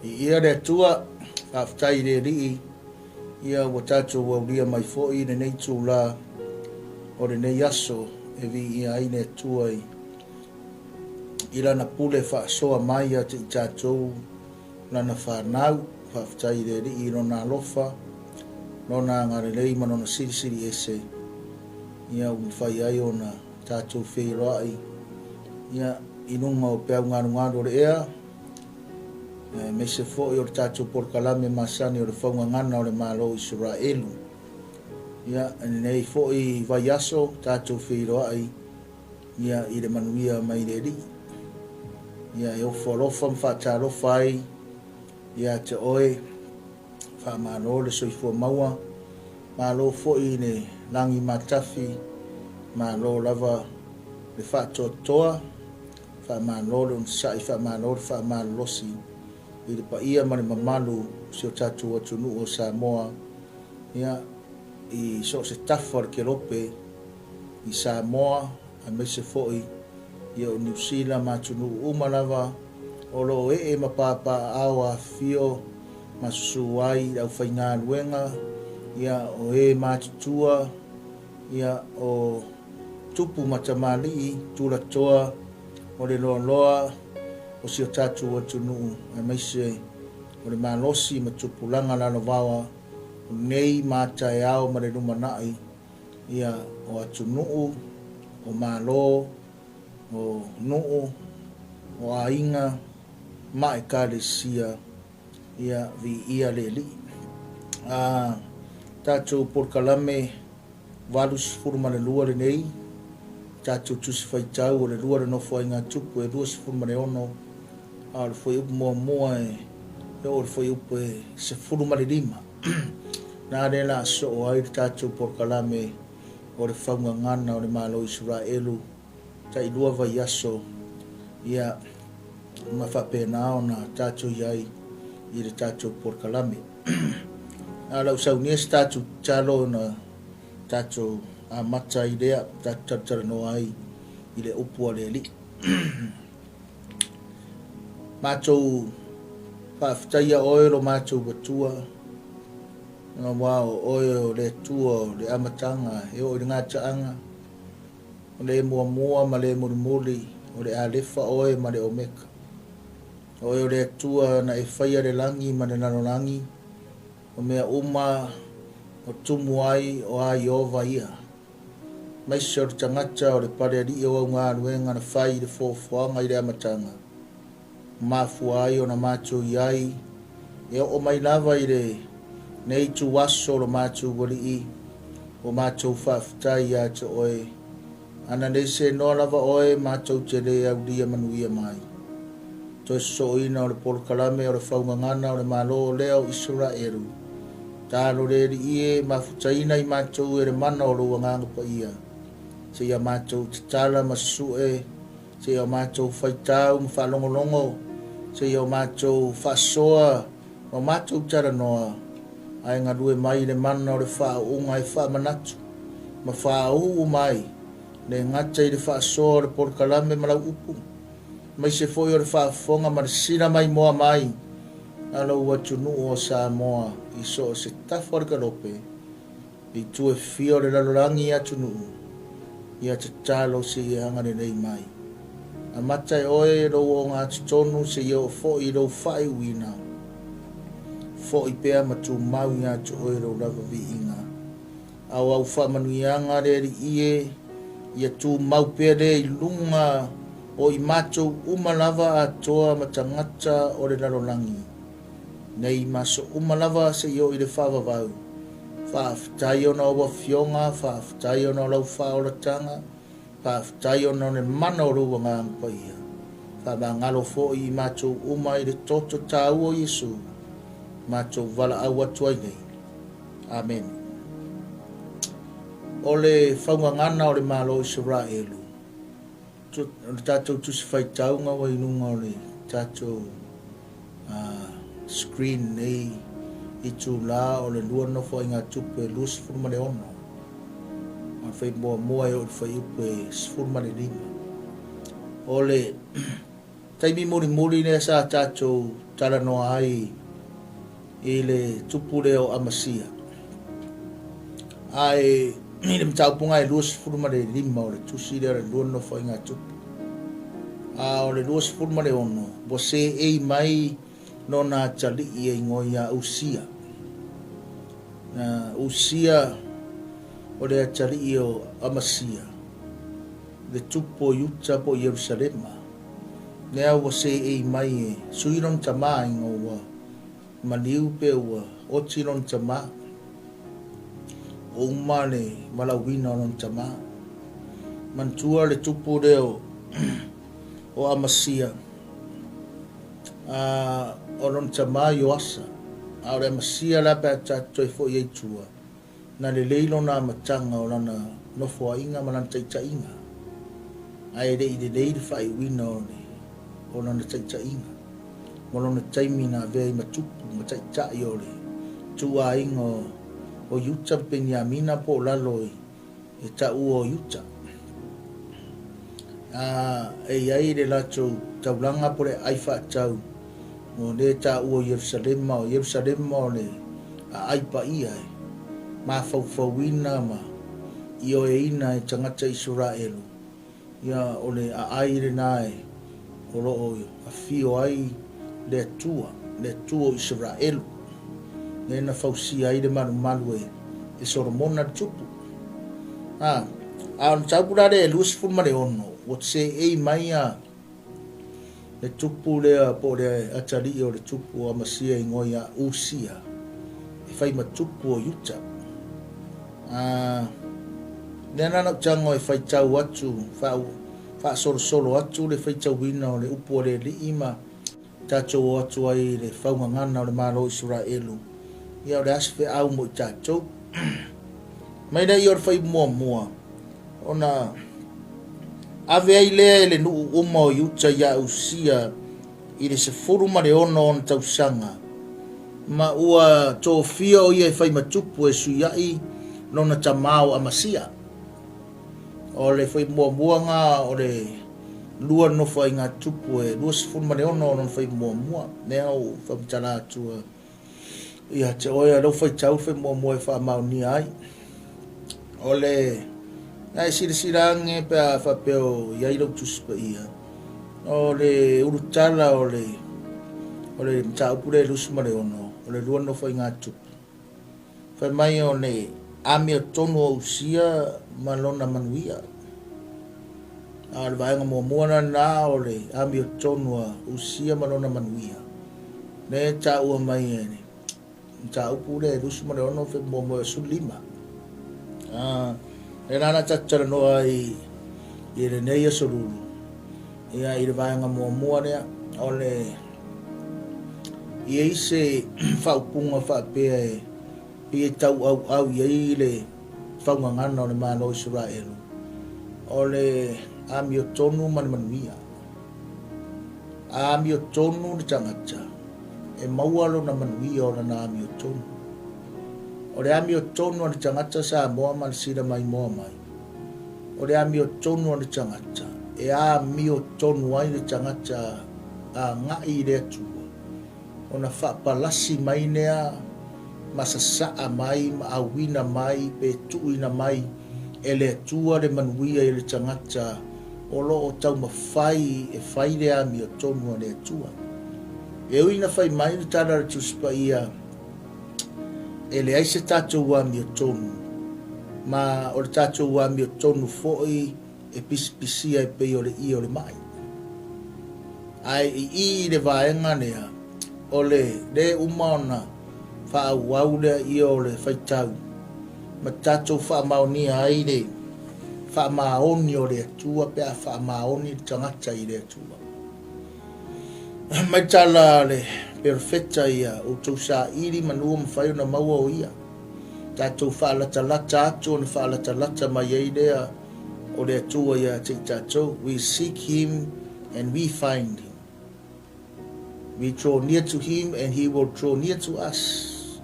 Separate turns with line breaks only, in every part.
Viia le Atua, faafetai i le Alii, ia ua tatou aulia mai foi lenei itula o lenei aso e viia ai le Atua i Lana pule faasoa mai ia te i tatou Lana fanau. Faafetai i le Alii i Lona alofa, Lona agalelei ma Lona silisili ese, ia ua mafai ai ona tatou feiloai ia i luga o peau galugalu o le ea, aemaise foi o le tatou polokalame masani o le faugagana o le Malo o Isaraelu. Ia, lenei foi vaiaso tatou feiloai ia i le manuia mai le Alii. Ia e ofo alofa ma faatalofa ai ia te oe, faamalo le soifua maua, malo foi i le lagi matafi, malo lava le faatoatoa, faamalo le onosai, faamalo le faamalolosi i le paia ma le mamalu o si o tatou atunuu o Samoa, ia, i so o se tafa o le kelope i Samoa, aemaise foi ia o Niu Sila ma atunuu uma lava o lo o ee ma papaaao afifio ma susu ai le aufaigaluega, ia o e matutua, ia o tupu ma tamalii tulatoa o le loaloa o si o tatou atunuu, aemaise o le malosi ma tupulaga lalovaoa o nei ma taeao ma le lumanai, ia o atunuu, o malo, o nuu, o aiga ma ekalesia, ia viia le Alii. Tatou polokalame 82 lenei, tatou Tusi Faitau o le lua le Nofoaiga Tupu e 26, a o le fuaiupu muamua e oo i le fuaiupu e 15. Na lea la soo ai le tatou polokalame o le faugagana o le Malo o Isaraelu tai lua vaiaso, ia ma faapena ona tatou iai i le tatou polokalame. A lau saunia se tatou tatalo ona tatou amata ai lea, tatou talatalanoa ai i le upu a le Alii. Matou faafetaia oe lo matou Atua, aua o oe o le Atua o le amataga e oo i le gataaga, o le muamua ma le mulimuli, o le Alefa oe ma le Omeka. O oe o le Atua na e faia le lagi ma le lalolagi, o mea uma o tumu ai o a Ieova ia. Maise o le tagata o le palealii o au galuega na fai i le foafoaga i le amataga, mafua ai ona matou iai e oo mai lava i le nei ituaso lo matou Alii, o matou faafetai ia te oe. Ana le senoa lava oe, matou te le aulia manuia mai. Toe sosooina o le polokalame o le faugagana o le Malo lea o Isaraelu. Talo le Alii e mafutaina i matou e le mana o lou Agaga Paia, seia matou tatala ma susue, seia o matou faitau ma faalogologo, seia o matou faasoa ma matou talanoa, ae galue mai le mana o le faauuga e faamanatu ma faauu mai le gata i le faasoa o le polokalame ma lau upu, maise foi o le faafofoga ma le sila mai moa mai a lou atunuu o Samoa i so o se tafa o le kalope, i itu e fia o le lalolagi i atunuu, ia tatalo seia agalelei mai. Amata e oe lou ogatotonu seia oo foi i lou faaiuina, foi pea ma tumau ia te oe lou lava viiga. A o au faamanuiaga le Alii e, ia tumau pea lea i luga o i matou uma lava atoa ma tagata o le lalolagi nei ma aso uma lava seia oo i le faavavau. Faafetai ona o afioga, faafetai ona o lau faaolataga, faafetai ona o le mana o lou Agaga Paia. Faamagalo foi i matou uma i le toto taua o Iesu, matou valaau atu ai nei. Amene. O le faugagana o le Malo o Isaraelu, o le tatou Tusi Faitauga ua i luga o le tatou screen nei itula o le lua nofoaiga tupe 26, o le fai muamua e oo i le fuaiupu e 15. O le Taimi mulimuli lea sa tatou talanoa ai i le tupu lea o Amasia. Ae i le mataupu e 25 o le tusi lea o le lua nofoaiga tupu. A o le 26, ua seei mai lona atalii e igoa ia Usia. Na Usia o le atalii o Amasia, le tupu o Iuta po o Ierusalema. Lea ua seei mai e sui lona tamā ina ua maliu pe ua oti lona tamā. Ua uma le valaauina o lona tamā. Manatua le tupu lea o Amasia, a o lona tamā Ioasa. A o le Amasia la pe a tatou toe foi ai i tua, na lelei lona amataga o lana nofoaiga ma lana taitaiga, ae le i lelei le faaiuina o lana taitaiga ma lona taimi na avea ai ma tupu ma taitai o le ituaiga o Iuta ma Peniamina po o lalo i e taua o Iuta. A e i ai le latou taulaga po o le aai faatau o lea e taua o Ierusalema, o Ierusalema o le aai paia e mafaufauina ma ioeina e tagata Isaraelu. Ia, o le aai lena e o lo o afio ai le Atua, le Atua o Isaraelu, lea na fausia ai le malumalu e Solomona le tupu. A o le mataupu la lea e 26, ua seei mai a le tupu lea po o le atalii o le tupu o Amasia igoa ia Usia, e fai ma tupu o Iuta. A lea la na ou tago e faitau atu, faasolosolo atu le faitauina o le upu a le Alii ma tatou o atu ai i le faugagana o le Malo o Isaraelu. Ia, o le a se feau mo i tatou? Mai lea o le fai muamua, ona ave ai lea e le nuu uma o Iuta ia Usia i le 16 ona tausaga, ma ua tofia o ia e fai ma tupu e suiai lona tamā o Amasia. O le fai muamua o le lua nofoaiga tupu e 26 o lona fai muamua. Lea ua faamatala atu ia te oe a lau faitau fai muamua e faamaonia ai. O le na e silasila ane pe a faapea o i ai lau Tusi Paia, o le ulutala o le mataupu lea e 26, o le lua nofoaiga tupu. Fai mai o le amiotonu o Usia ma lona manuia. A o le vaega muamua lena o le amiotonu a Usia ma lona manuia. Lea e taua mai e le mataupu lea e 26 fai muamua e 15. A lea la na tatou talanoa ai i lenei aso lulu, ia, i le vaega muamua lea, o le i ai se faaupuga faapea e pei e tauauau i ai le faugagana o le Malo o Isaraelu, o le amiotonu ma le manuia. A amiotonu le tagata, e maua lona manuia o lana amiotonu. O le amiotonu a le tagata Samoa ma le sila maimoa mai, o le amiotonu a le tagata, e amiotonu ai le tagata agai i le Atua, ona faapalasi mai lea ma sasaa mai ma auina mai pe tuuina mai e le Atua le manuia i le tagata o lo o taumafai e fai le amiotonu a le Atua. E ui ina fai mai le tala a le Tusi Paia e leai se tatou amiotonu, ma o le tatou amiotonu foi e pisipisia e pei o le ie o le mai. Ae i i i le vaega lea, o le lē uma ona faaauau lea ia o le faitau, ma tatou faamaonia ai le faamaoni o le Atua pe a faamaoni le tagata i le Atua. Mai tala a le perofeta ia, outou saili manu mafai ona maua o ia. Tatou faalatalata atu ona faalatalata mai ai lea o le Atua ia te i tatou. We seek him and we find him. We draw near to him and he will draw near to us.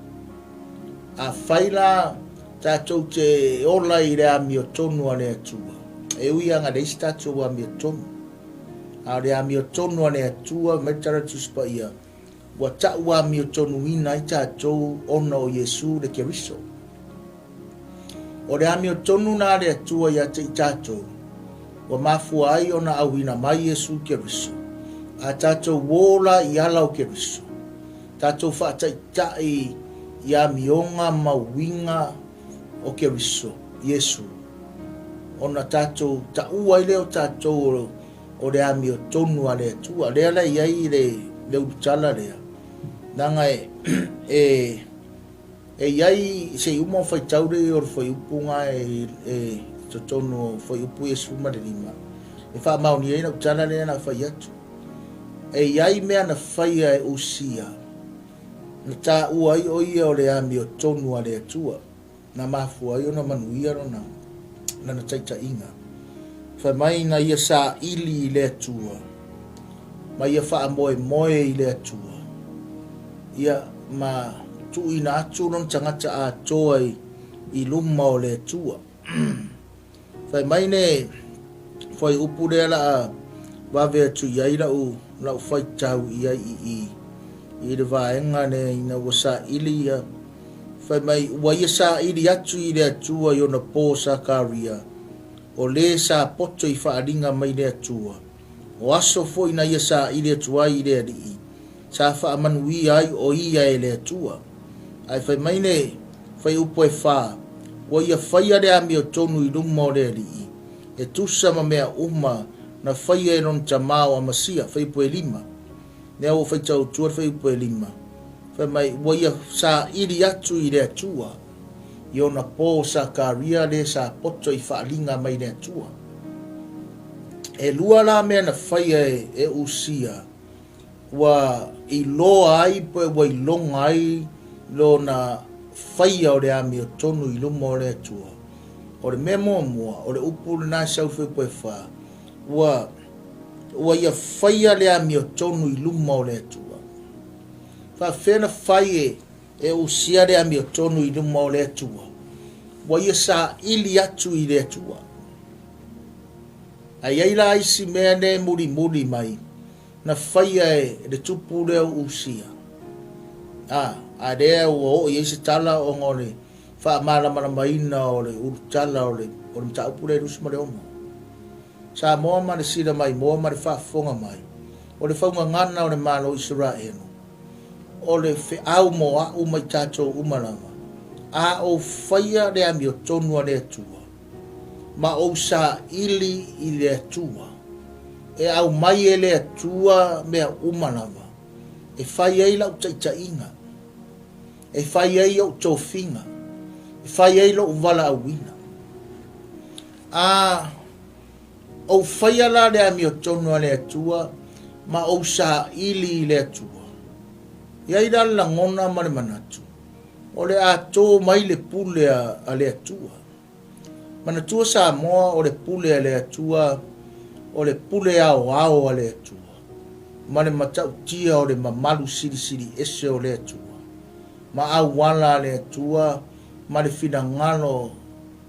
A fai la tatou te ola i le amiotonu a le Atua, e ui lava ina leai se tatou amiotonu. A o le amiotonu a le Atua mai le Tala o le Tusi Paia, ua tau amiotonuina ai tatou ona o Iesu le Keriso. O le amiotonu na a le Atua ia te i tatou, ua mafua ai ona auina mai Iesu Keriso. A tatou o la i ala o Keriso, tatou faataitai i amioga ma uiga o Keriso, Iesu, ona tatou taua ai lea o tatou o le amiotonu a le Atua. Lea la e i ai le, le ulutala lea, leaga e, e, e i ai, se i uma ona faitau le o le fuaiupu na e, e totonu o fuaiupu ia 15, e faamaonia ai lau tala lea na fai atu. E i ai mea na faia e Usia, na taua ai o ia o le amiotonu a le Atua. na mafua ai ona manuia lona, lana taitaiga. Fai mai na ia saili i le Atua, ma ia faamoemoe i le Atua, ia ma tuuina atu lona tagata atoa i, i luma o le Atua. Fai mai le fuaiupu lea la a vave atu i ai lau, lau faitau i ai i i, i le vaega lea ina ua saili ia, fai mai ua ia saili atu i le Atua i ona po Sakaria, o le sa poto i faaaliga mai le Atua. O aso foi na ia saili atu ai i le Alii, sa faamanuia ai o ia e le Atua. Ae fai mai le fuaiupu e fa, Ua ia faia le amiotonu i luma o le Alii, e tusa ma mea uma na faia e lona tama o Amasia. Fuaiupu e lima. Lea ua faitau atua le fuaiupu e lima. Fai mai, ua ia saili atu i le Atua i ona po o Sakaria le sa poto i faaaliga mai le Atua. E lua la mea na faia e Usia ua iloa ai pe ua iloga ai lona faia o le amiotonu i luma o le Atua. O le mea muamua, o le upu lena e sau i le fa, ua, ua ia faia le amiotonu i luma o le Atua. Faafefea na fai e, e usia le amiotonu i luma o le Atua? Ua ia saili atu i le Atua. Ae i ai la isi mea ne mulimuli mai na faia e le tupu lea o Usia. A, a lea ua oo i ai se tala ona o le faamalamalamaina o le ulutala o le, o le mataupu lea 26. Samoa ma le sila maimoa ma le faafofoga mai, o le faugagana o le Malo o Isaraelu, o le feau mo a'u ma i tatou uma lava, a ou faia le amiotonu a le Atua, ma ou saili i le Atua, e aumai e le Atua mea uma lava, e fai ai lau taitaiga, e fai ai ou tofiga, e fai ai lou valaauina. A ou faia la le amiotonu a le Atua ma ou saili i le Atua, e i ai la le lagona ma le manatu, o le a tō mai le pule a le Atua. Manatua Samoa o le pule a le Atua, o le pule aoao a le Atua, ma le matautia o le mamalu silisili ese o le Atua, ma auala a le Atua ma le finagalo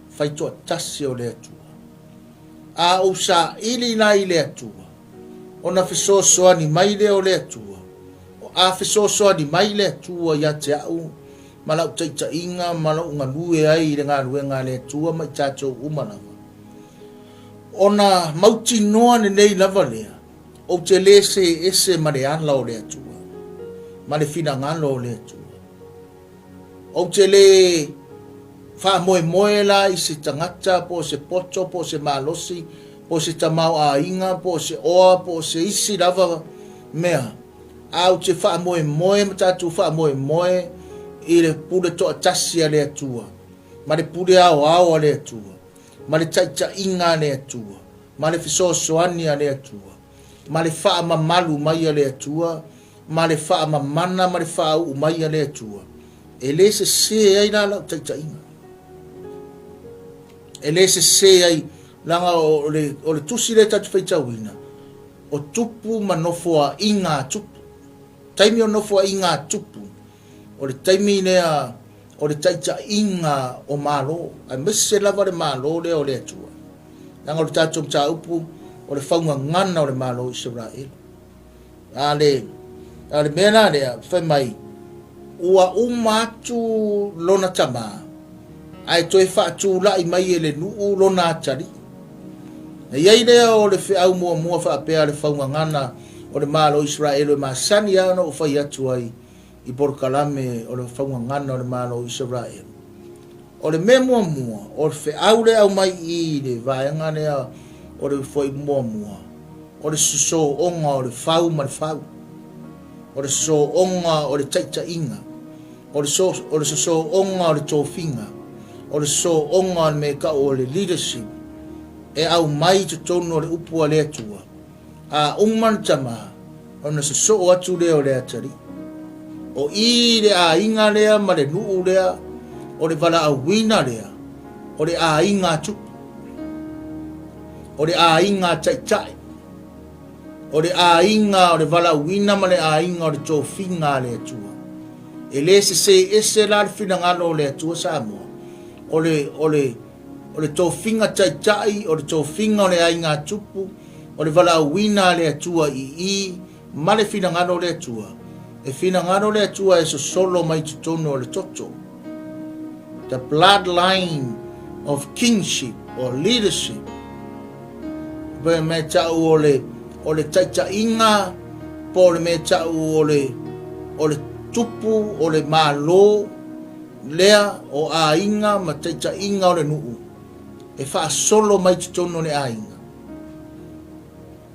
faitoatasi o le Atua. A ou saili la i le Atua, ona fesoasoani mai lea o le Atua, a fesoasoani mai le Atua ia te au ma lau taitaiga ma lou galue ai i le galuega a le Atua ma i tatou uma lava. Ona mautinoa lenei lava lea, ou te lē see ese ma le ala o le Atua, ma le finagalo o le Atua. Ou te lē faamoemoe la i se tagata po o se poto po o se malosi po o se tamaoaiga po o se oa po o se isi lava mea, a ou te faamoemoe ma tatou faamoemoe i le pule toatasi a le Atua, ma le pule aoao a le Atua, ma le taitaiga a le Atua, ma le fesoasoani a le Atua, ma le faamamalu mai a le Atua, ma le faamamana ma le faauu mai a le Atua, e lē sesē ai la lau taitaiga. E lē sesē ai, leaga o le, o le tusi lea tatou te faitauina, o tupu ma nofoaiga a tupu. Taimi o nofoaiga a tupu, o le taimi lea o le taitaiga o Malo, aemaise lava le Malo lea o le Atua. Leaga o le tatou mataupu, o le faugagana o le Malo o Isaraelu. A le, a le mea la lea, fai mai, ua uma atu lona tamā, ae toe faatulai mai e le nuu lona atalii. Na i ai lea o le feau muamua faapea a le faugagana o le Malo o Isaraelu e masani lava ona ou fai atu ai i polokalame o le faugagana o le Malo o Isaraelu. O le mea muamua, o le feau lea e aumai i i le vaega lea o le fuaiupu muamua, o le sosooga o le fau ma le fau, o le sosooga o le taitaiga, o le, so, o le sosooga o le tofiga, o le sosooga o le mea e tau o le leadership, e aumai i totonu o le upu a le Atua. A uma le tama, ona sosoo atu lea o le atalii. O i le aiga lea ma le nuu lea, o le valaauina lea, o le aiga a Tupu, o le aiga a Taitai, o le aiga o le valaauina ma le aiga o le tofiga a le Atua. E le sesē ese la le finagalo o le Atua Samoa, o le, o le, o le tofiga taitai, o le tofiga o le aiga tupu, o le valaauina a le Atua i i ma le finagalo o le Atua. E finagalo le Atua e sosolo mai totonu o le toto. The bloodline of kingship or leadership. Pe mea tau o le, o le taitaiga, po o le mea tau o le, o le tupu, o le malo, lea o aiga ma taitaiga o le nuu e faasolo mai totonu o le aiga.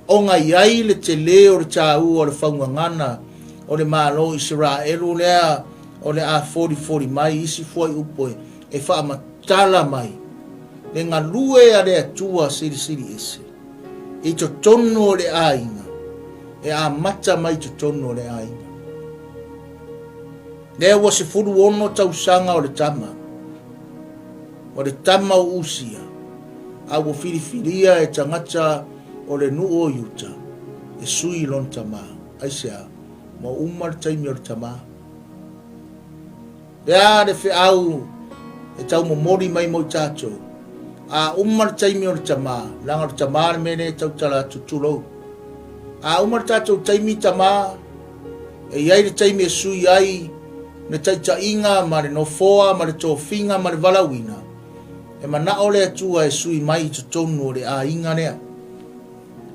Ona i ai le tele o le tāua o le faugagana o le Malo o Isaraelu lea o le a folifoli mai isi fuaiupu e faamatala mai le galue a le Atua Silisili Ese i totonu o le aiga, e amata mai totonu o le aiga. Lea ua 16 tausaga o le tama, o le tama o Usia, a ua filifilia e tagata o le nuu o Iuta e sui i lona tamā. Aisea? Ua uma le taimi o le tamā. Lea le feau e taumomoli mai mo i tatou. A uma le taimi o le tamā, leaga o le tamā le mea lea e tautala atu, tulou. A uma le tatou taimi tamā, E i ai le taimi e sui ai le taitaiga ma le nofoa ma le tofiga ma le valaauina, e manao le Atua e sui mai i totonu o le aiga lea.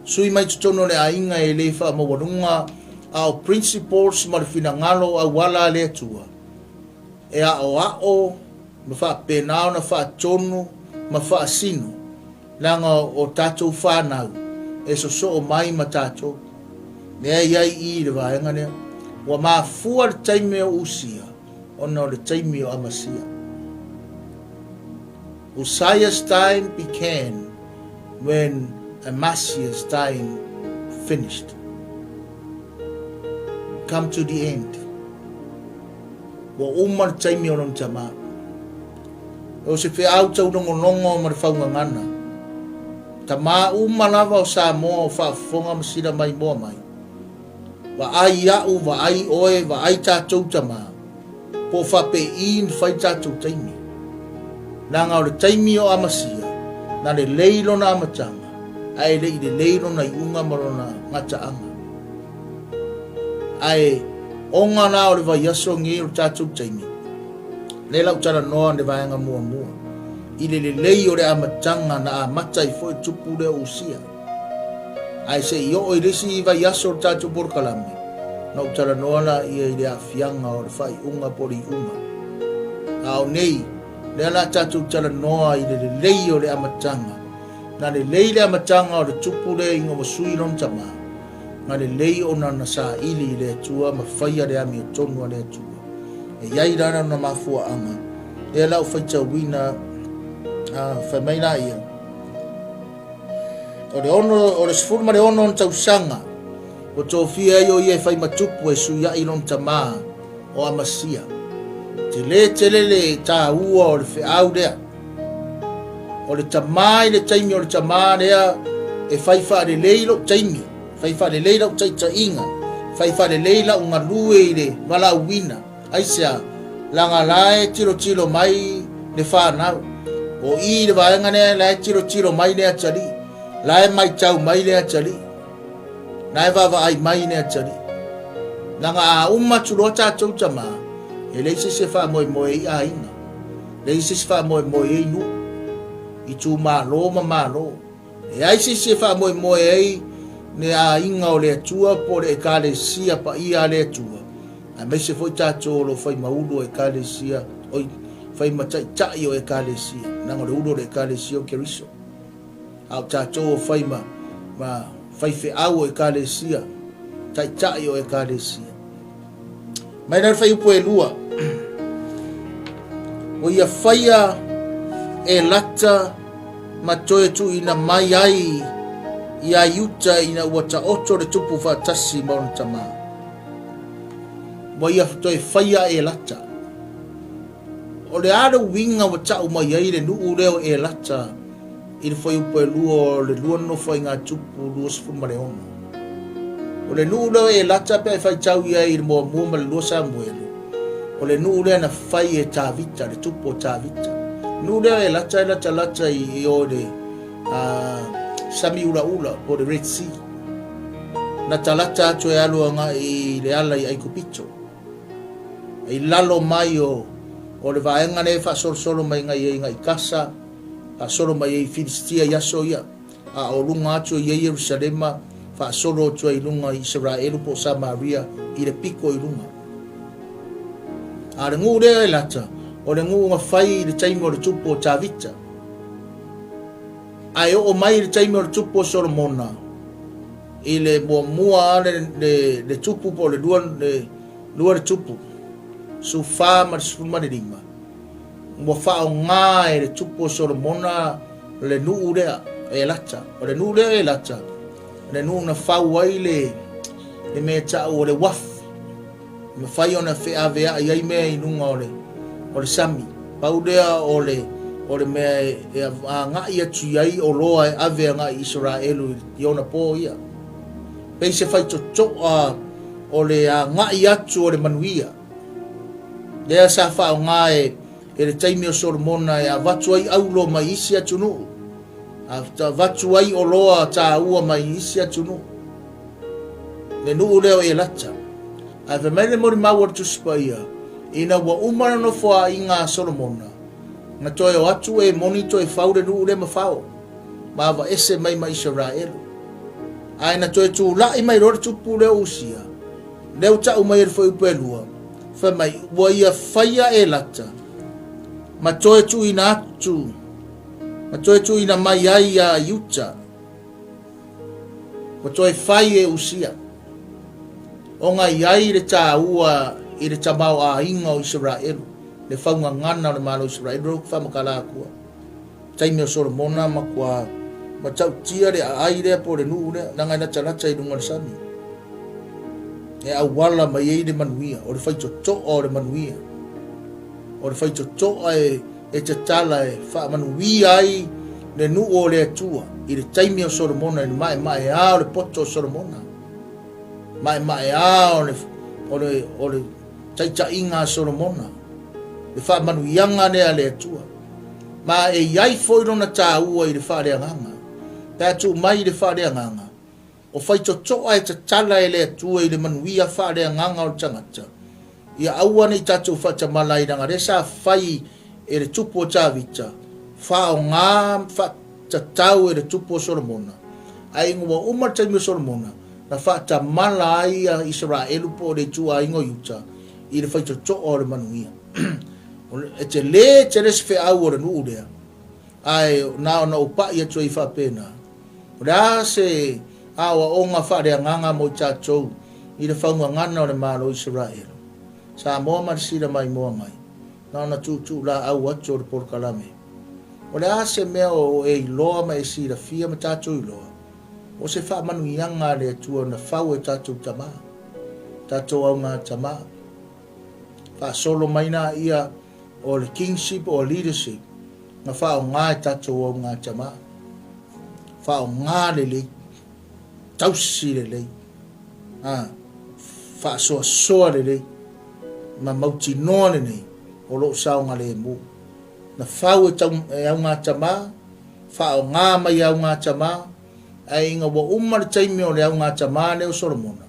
Sui mai i totonu o le aiga e le faamaualuga a o principles ma le finagalo auala a le Atua e aoao ma faapena ona faatonu ma faasino leaga o tatou fanau e sosoo mai ma tatou. Lea e i ai i i le vaega lea. Ua mafua le taimi o Usia ona o le taimi o Amasia. Usiah's time began when Amasiah's time finished. Come to the end. Ua uma le taimi o lona tamā. O se feau taulogologo ma le faugagana. Tamā uma lava o Samoa o faafofoga ma sila mai moa mai. Vaai au, vaai oe, vaai tatou tamā. Po o faapei na fai tatou taimi. Leaga o le taimi o Amasia, na lelei lona amataga, ae le i lelei lona iuga ma lona gataaga. Ae ona la o le vaiaso nei o le tatou taimi, lea la ou talanoa i le vaega muamua, i le lelei o le amataga na amata ai foi le tupu lea o Usia. Ae se i oo i le isi vaiaso o le tatou polokalame, na ou talanoa laia i le aafiaga o le faaiuga po o le iuga. A o nei, lea la tatou talanoa i le lelei o le amataga. Na lelei le amataga o le tupu lea ina ua sui lona tamā. Na lelei ona na saili i le Atua ma faia le amiotonu a le Atua. E i ai la lona mafuaaga, lea la ua faitauina, fai mai laia, o le ono, o le 16 ona tausaga, ua tofia ai o ia e fai ma tupu e suiai lona tamā o Amasia. Tele tele le tāua o le feau lea. O le tamā i le taimi o le tamā lea e fai faalelei lou taimi, fai faalelei lau taitaiga, fai faalelei lau galue i le valaauina. Aisea? Leaga la e tilotilo mai le fanau. O i le vaega lea la e tilotilo mai le atalii. La e maitau mai le atalii. Na e vaavaai mai le atalii. Leaga a uma atu loa tatou tama, e leai se isi e faamoemoe ai aiga, leai se isi e faamoemoe ai nuu, itumalo ma malo. Leai se isi e faamoemoe ai le aiga o le Atua po o le Ekalesia paia a le Atua, aemaise foi tatou o lo o fai ma ulu o Ekalesia, oi, fai ma taitai o Ekalesia, leaga o le ulu o le Ekalesia o Keriso. A o tatou o fai ma, ma faifeau o Ekalesia, taitai o Ekalesia. Mai la le fuaiupu e 2. Ua ia faia Elata ma toe tuuina mai ai ia Iuta ina ua taoto le tupu faatasi ma ona tama. Ua ia toe faia Elata. O le a le uiga ua tau mai ai le nuu lea o Elata i le fuaiupu e 2 o le 2 Nofoaiga Tupu 26? O le nuu lea o Elata pe a e faitau i ai i le muamua ma le 2 Samuelu, o le nuu lea na fai e Tavita, le tupu o Tavita. Nuu lea o Elata e latalata i o le Sami Ulaula po o le Red Sea. Latalata atu e alu agai i le ala i Aikupito. I lalo mai o, o le vaega lea e faasolosolo mai ngai ai ngai Kasa, faasolo mai ai i Filistia i aso ia, a o luga atu i ai Ierusalema, faasolo atu ai i luga i Isaraelu po o Samaria i le piko i luga. A o le nuu lea e lata, o le nuu na fai i le taimi o le tupu o Tavita. Ae oo mai i le taimi o le tupu o Solomona, i le muamua le, le, le tupu po o le lua, le, lua le tupu, 14 ma le 15, ua faaaoga e le tupu o Solomona le nuu lea e Elata. O le nuu lea e Elata, le nuu na fau ai le, le mea tau o le uafu. E mafai ona feaveai ai mea i luga o le, o le sami. Pau lea o le, o le mea e, e agai atu i ai oloa e ave agai i Isaraelu i ona po ia. Pei se faitotoa o le agai atu o le manuia. Lea sa faaaoga e, e le taimi o Solomona e avatu ai aulo mai isi atunuu, avatu ai oloa taua mai isi atunuu. Le nuu lea o Elata. Ae fai mai le molimau o le Tusi Paia, ina ua uma le nofoaiga a Solomona, na toe o atu e moni toe fau le nuu lea ma fao, ma avaese mai ma Isaraelu. Ae na toe tulai mai loa le tupu lea o Usia, lea ua tau mai e le fuaiupu e 2, fai mai, ua ia faia Elata, ma toe tuuina atu, ma toe tuuina mai ai ia Iuta, Ua toe fai e Usia, ona i ai le taua i le tamaoaiga o Isaraelu, le faugagana o le Malo o Isaraelu, lea ou te faamatala atua. Taimi o Solomona matua matautia le aai lea po o le nuu lea, leaga e latalata i luga o le sami. E auala mai ai le manuia, o le faitotoa o le manuia. O le faitotoa e e tatala e faamanuia ai le nuu o le Atua i le taimi o Solomona i le maemaea o le poto o Solomona, maemaea o le, o le, o le taitaiga a Solomona, le faamanuiaga lea a le Atua. Ma e i ai foi lona taua i le faaleagaga. Pe a tuu mai i le faaleagaga, O faitotoa e tatala e le Atua i le manuia faaleagaga o le tagata, ia aua ne i tatou faatamala ai leaga lea sa fai e le tupu o Tavita, faaaoga faatatau e le tupu o Solomona. Ae ina ua uma le taimi o Solomona, na faatamala ai a Isaraelu po o le ituaiga o Iuta i le faitotoa o le manuia. E tele tele se feau o le nuu lea, ae na ona ou pai atu ai faapena. O le a se aoaoga faaleagaga mo i tatou i le faugagana o le Malo o Isaraelu, Samoa ma le sila maimoa mai, na ona tuutuulaau atu o le polokalame? O le a se mea o e iloa ma e silafia ma tatou iloa, o se faamanuiaga a le Atua na fau e tatou tama, tatou augatama, faasolo mai na ia o le kingship or leadership na faaaoga e tatou augatama. Faaaoga lelei, tausi lelei, a, faasoasoa lelei, ma mautinoa lenei o lo o saogalemu. Na fau e, tau, e augatama, faaaoga mai e augatama, Ae ina ua uma le taimi o le augatama lea o Solomona,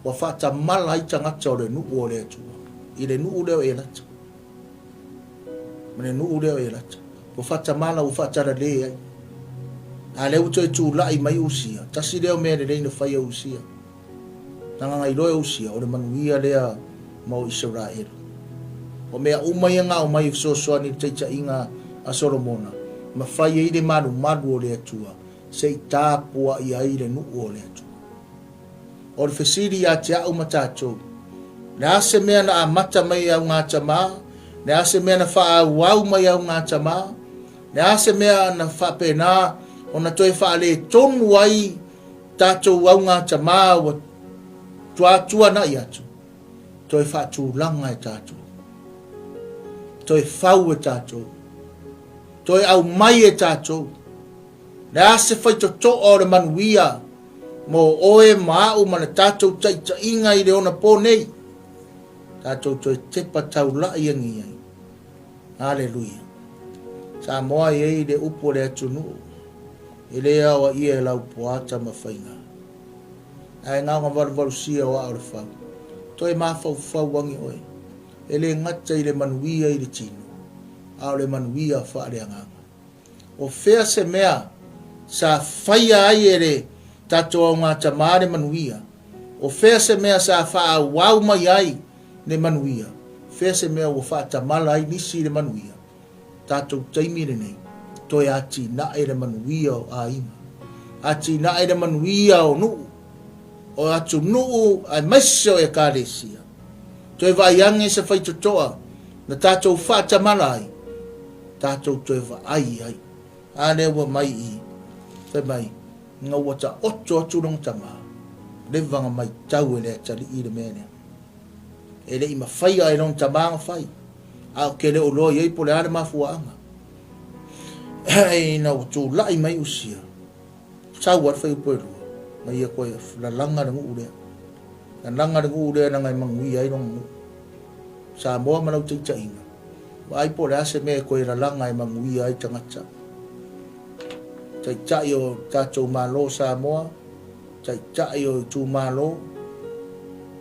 ua faatamala ai tagata o le nuu o le Atua, i le nuu lea o Elata. Ma le nuu lea o Elata. Ua faatamala, ua faatalale ai. A lea ua toe tulai mai Usia, tasi lea o mea lelei na fai e Usia. Na gagailoa e Usia, o le manuia lea mo Isaraelu. O mea uma ia na aumai e fesoasoani i le taitaiga a Solomona, ma fai ai le malumalu o le Atua, se i tapuai ai le nuu o le Atua. O le fesili ia te au ma tatou, le a se mea na amata mai e augatama? Le a se mea na faaauau mai e augatama? Le a se mea na faapena ona toe faaletonu ai tatou augatama ua tuatuanai atu? Toe faatulaga e tatou. Toe fau e tatou. Toe aumai e tatou. Le a se faitotoa o le manuia mo oe ma au ma le tatou taitaiga i le ona po nei, tatou toe tepa taulai agi ai. Aleluia. Samoa e i ai le upu a le atunuu, e le aoaia e Laupua Tamafaiga. Ae na ona valuvalusia o aa o le fau. Toe mafaufau agi oe, e le gata i le manuia i le tino, a o le manuia faaleagaga. O fea se mea sa faia ai e le tatou augatama le manuia? O fea se mea sa faaauau mai ai le manuia? Fea se mea ua faatamala ai nisi i le manuia? Tatou taimi lenei, toe atinae le manuia o aiga. Atinae le manuia o nuu, o atunuu aemaise o Ekalesia. Toe vaai ane se faitotoa na tatou faatamala ai, tatou toe vaai i ai. A lea ua mai i, fai mai, ina ua taoto atu lona tama, leva na matau e le atalii le mea lea. E le i mafaia e lona tama na fai, a ou te le o iloa i ai po o le a le mafuaaga. Ina ua tulai mai Usia, sau lava le fuaiupu e lua, ma ia toe lalaga le nuu lea. Lalaga le nuu lea leaga e manuia ai lona nuu. Samoa ma lau taitaiga, vaai po o le a se mea e toe lalaga e manuia ai tagata. Taitai o tatou Malo o Samoa, taitai o itumalo,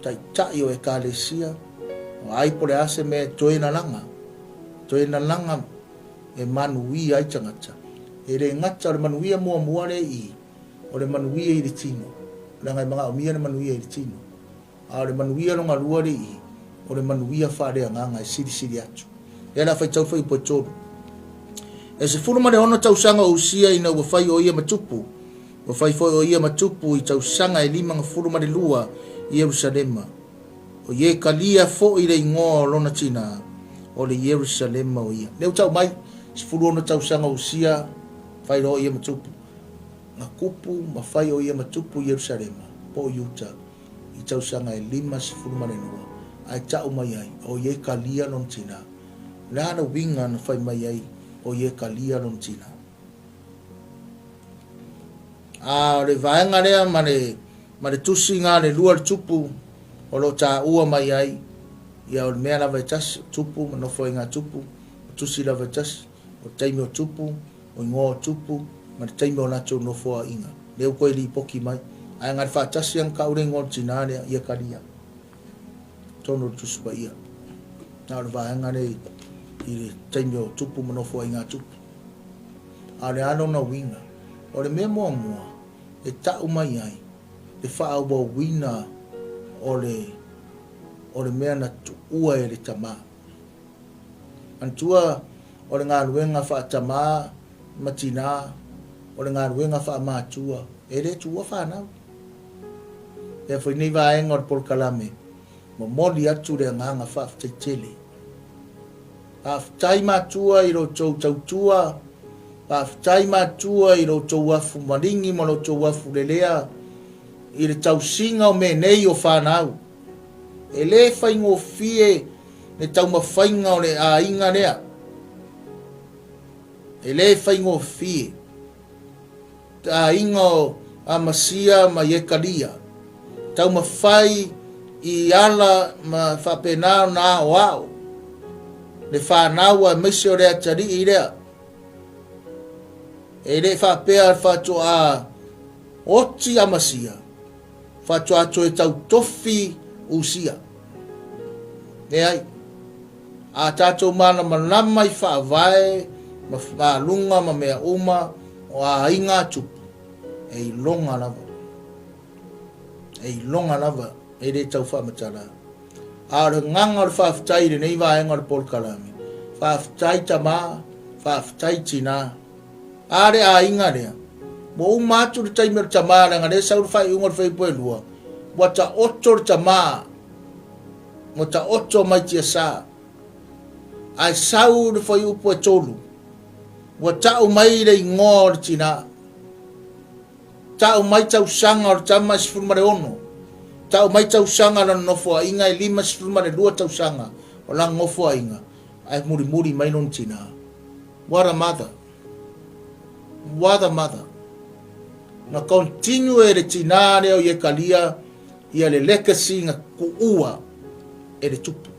taitai o ekalesia, vaai po o le a se mea e toe lalaga, toe lalaga e manuia ai tagata. E le gata o le manuia muamua lea i i, o le manuia i le tino, leaga e manaomia le manuia i le tino. A o le manuia lona lua lea i i, o le manuia faaleagaga e silisili atu. Lea o le a faitau fuaiupu e tolu. E 16 tausaga o Usia ina ua fai o ia ma tupu, ua fai foi o ia ma tupu i tausaga e 52 i Ierusalema. O Iekalia foi le igoa o lona tina, o le Ierusalema o ia. Lea ua tau mai, 16 tausaga o Usia, fai loa o ia ma tupu. Na kupu ma fai o ia ma tupu i Ierusalema, po o Iuta, i tausaga e 52, ae tau mai ai, o Iekalia lona tina. O le a le uiga na fai mai ai o Iekalia lona tina? A o le vaega lea ma le, ma le tusiga a le lua le tupu o lo o taua mai ai, ia o le mea lava e tasi, o tupu ma nofoaiga tupu, o tusi lava e tasi, o le taimi o tupu, o igoa o tupu, ma le taimi o latou nofoaiga. Lea ua toe lipoti mai. Ae na le faatasi lava na tau le igoa o le tina lea, ia Kalia. Totonu o le Tusi Paia. Na o le vaega lea i le taimi o tupu ma nofoaiga a tupu. A o le a lona uiga? O le mea muamua e tau mai ai le faaauauina o le o le mea na tuua e le tama. Manatua o le galuega faatamā ma tinā, o le galuega faamatua, e le tuua fanau. Lea foi nei vaega o le polokalame, momoli atu le agaga faafetai tele. Faafetai matua i lo outou tautua, faafetai matua i lo outou afu maligi ma lo outou afu lelea i le tausiga o mea nei o fanau. E le faigofie le taumafaiga o le aiga lea. E le faigofie. Te aiga o Amasia ma Iekalia. Taumafai i ala ma faapena ona aoao le fanau aemaise o le atalii lea. E le faapea faatoa Oti Amasia, faatoa toe tautofi Usia. Leai. A tatou malamalama i faavae ma faluga ma mea uma o aiga a tupu, e iloga lava. E iloga lava, e le tau faamatala. A o le agaga o le faafetai i lenei vaega o le polokalame, faafetai tama, faafetai tina. A le aiga lea, ua uma atu le taimi o le tama, leaga lea e sau le faaiuga o le fuaiupu e lua, ua taoto le tama, ua taoto mai tiasa. Ae sau le fuaiupu e tolu, ua tau mai le igoa o le tina. Tau mai tausaga o le tama e 16. Tau mai tausaga o lana nofoaiga e 52 tausaga o lana nofoaiga, ae mulimuli mai lona tina. What a mother! What a mother! Na continue e le tina lea o Iekalia ia le legacy na tuua e le tupu.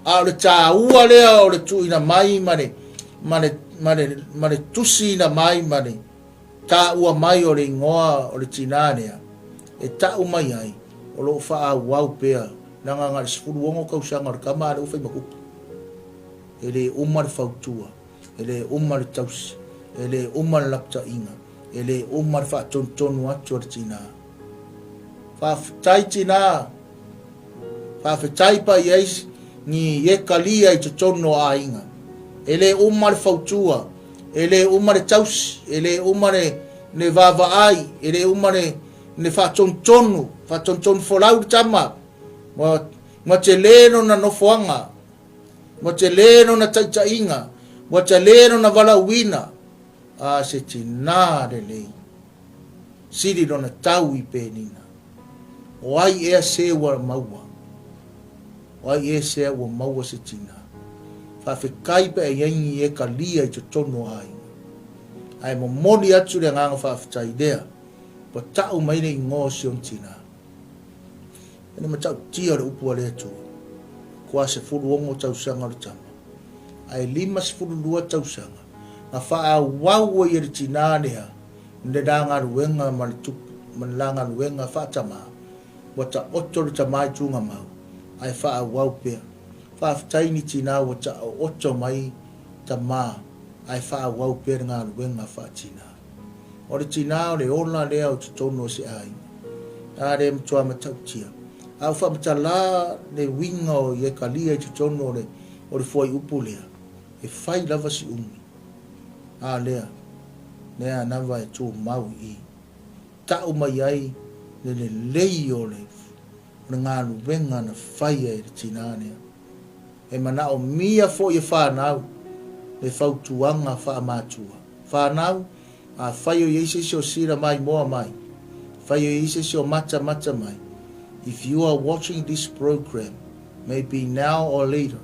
A o le tāua lea o le tuuina mai ma le, ma le, ma le, ma le tusiina mai ma le tāua mai o le igoa o le tinā lea, e ta'u mai ai, o lo o faaauau pea, leaga na o le 16 tausaga o le tama a lea ua fai ma tupu. E le uma le fautua, e le uma le tausi, e le uma le lapataiga, e le uma le faatonutonu atu a le tinā. Faafetai tinā! Faafetai pa i ai ni ekalia i totonu o aiga. E le uma le fautua, e le uma le tausi, e le uma le, le vaavaai, e le uma le, le faatonutonu, faatonutonu folau le tama. Ua, ua tele lona nofoaga, ua tele lona taitaiga, ua tele lona valaauina. A se tinā lelei. Sili lona tau i Penina. O ai ea se ua maua? O ai ea se ua maua se tina? Faafetai pe a i ai ni ekalia i totonu o aiga. Ae momoli atu le agaga faafetai lea, ua ta'u mai le igoa o si ona tina. E le matautia o le upu a le Atua, kua 16 tausaga o le tama, ae 52 tausaga na faaauau ai e le tina lea le la galuega ma le tupu ma le la galuega faatamā, ua taoto le tamā i Tugamau, ae faaauau pea. Faafetai ni tinā ua taooto mai tamā ae faaauau pea le galuega faatinā. O le tinā o le ola lea o totonu o se aiga. A le matua matautia. A ua faamatala le uiga o Iekalia i totonu o le o le fuaiupu lea, e fai lava si umi. A lea, lea lava e tumau i i. Ta'u mai ai le lelei o le, o le galuega na faia e le tinā lea. E manaomia foi e fanau le fautuaga faamatua. Fanau, afai o i ai se isi o sila maimoa mai, afai o i ai se isi o matamata mai, if you are watching this program, maybe now or later,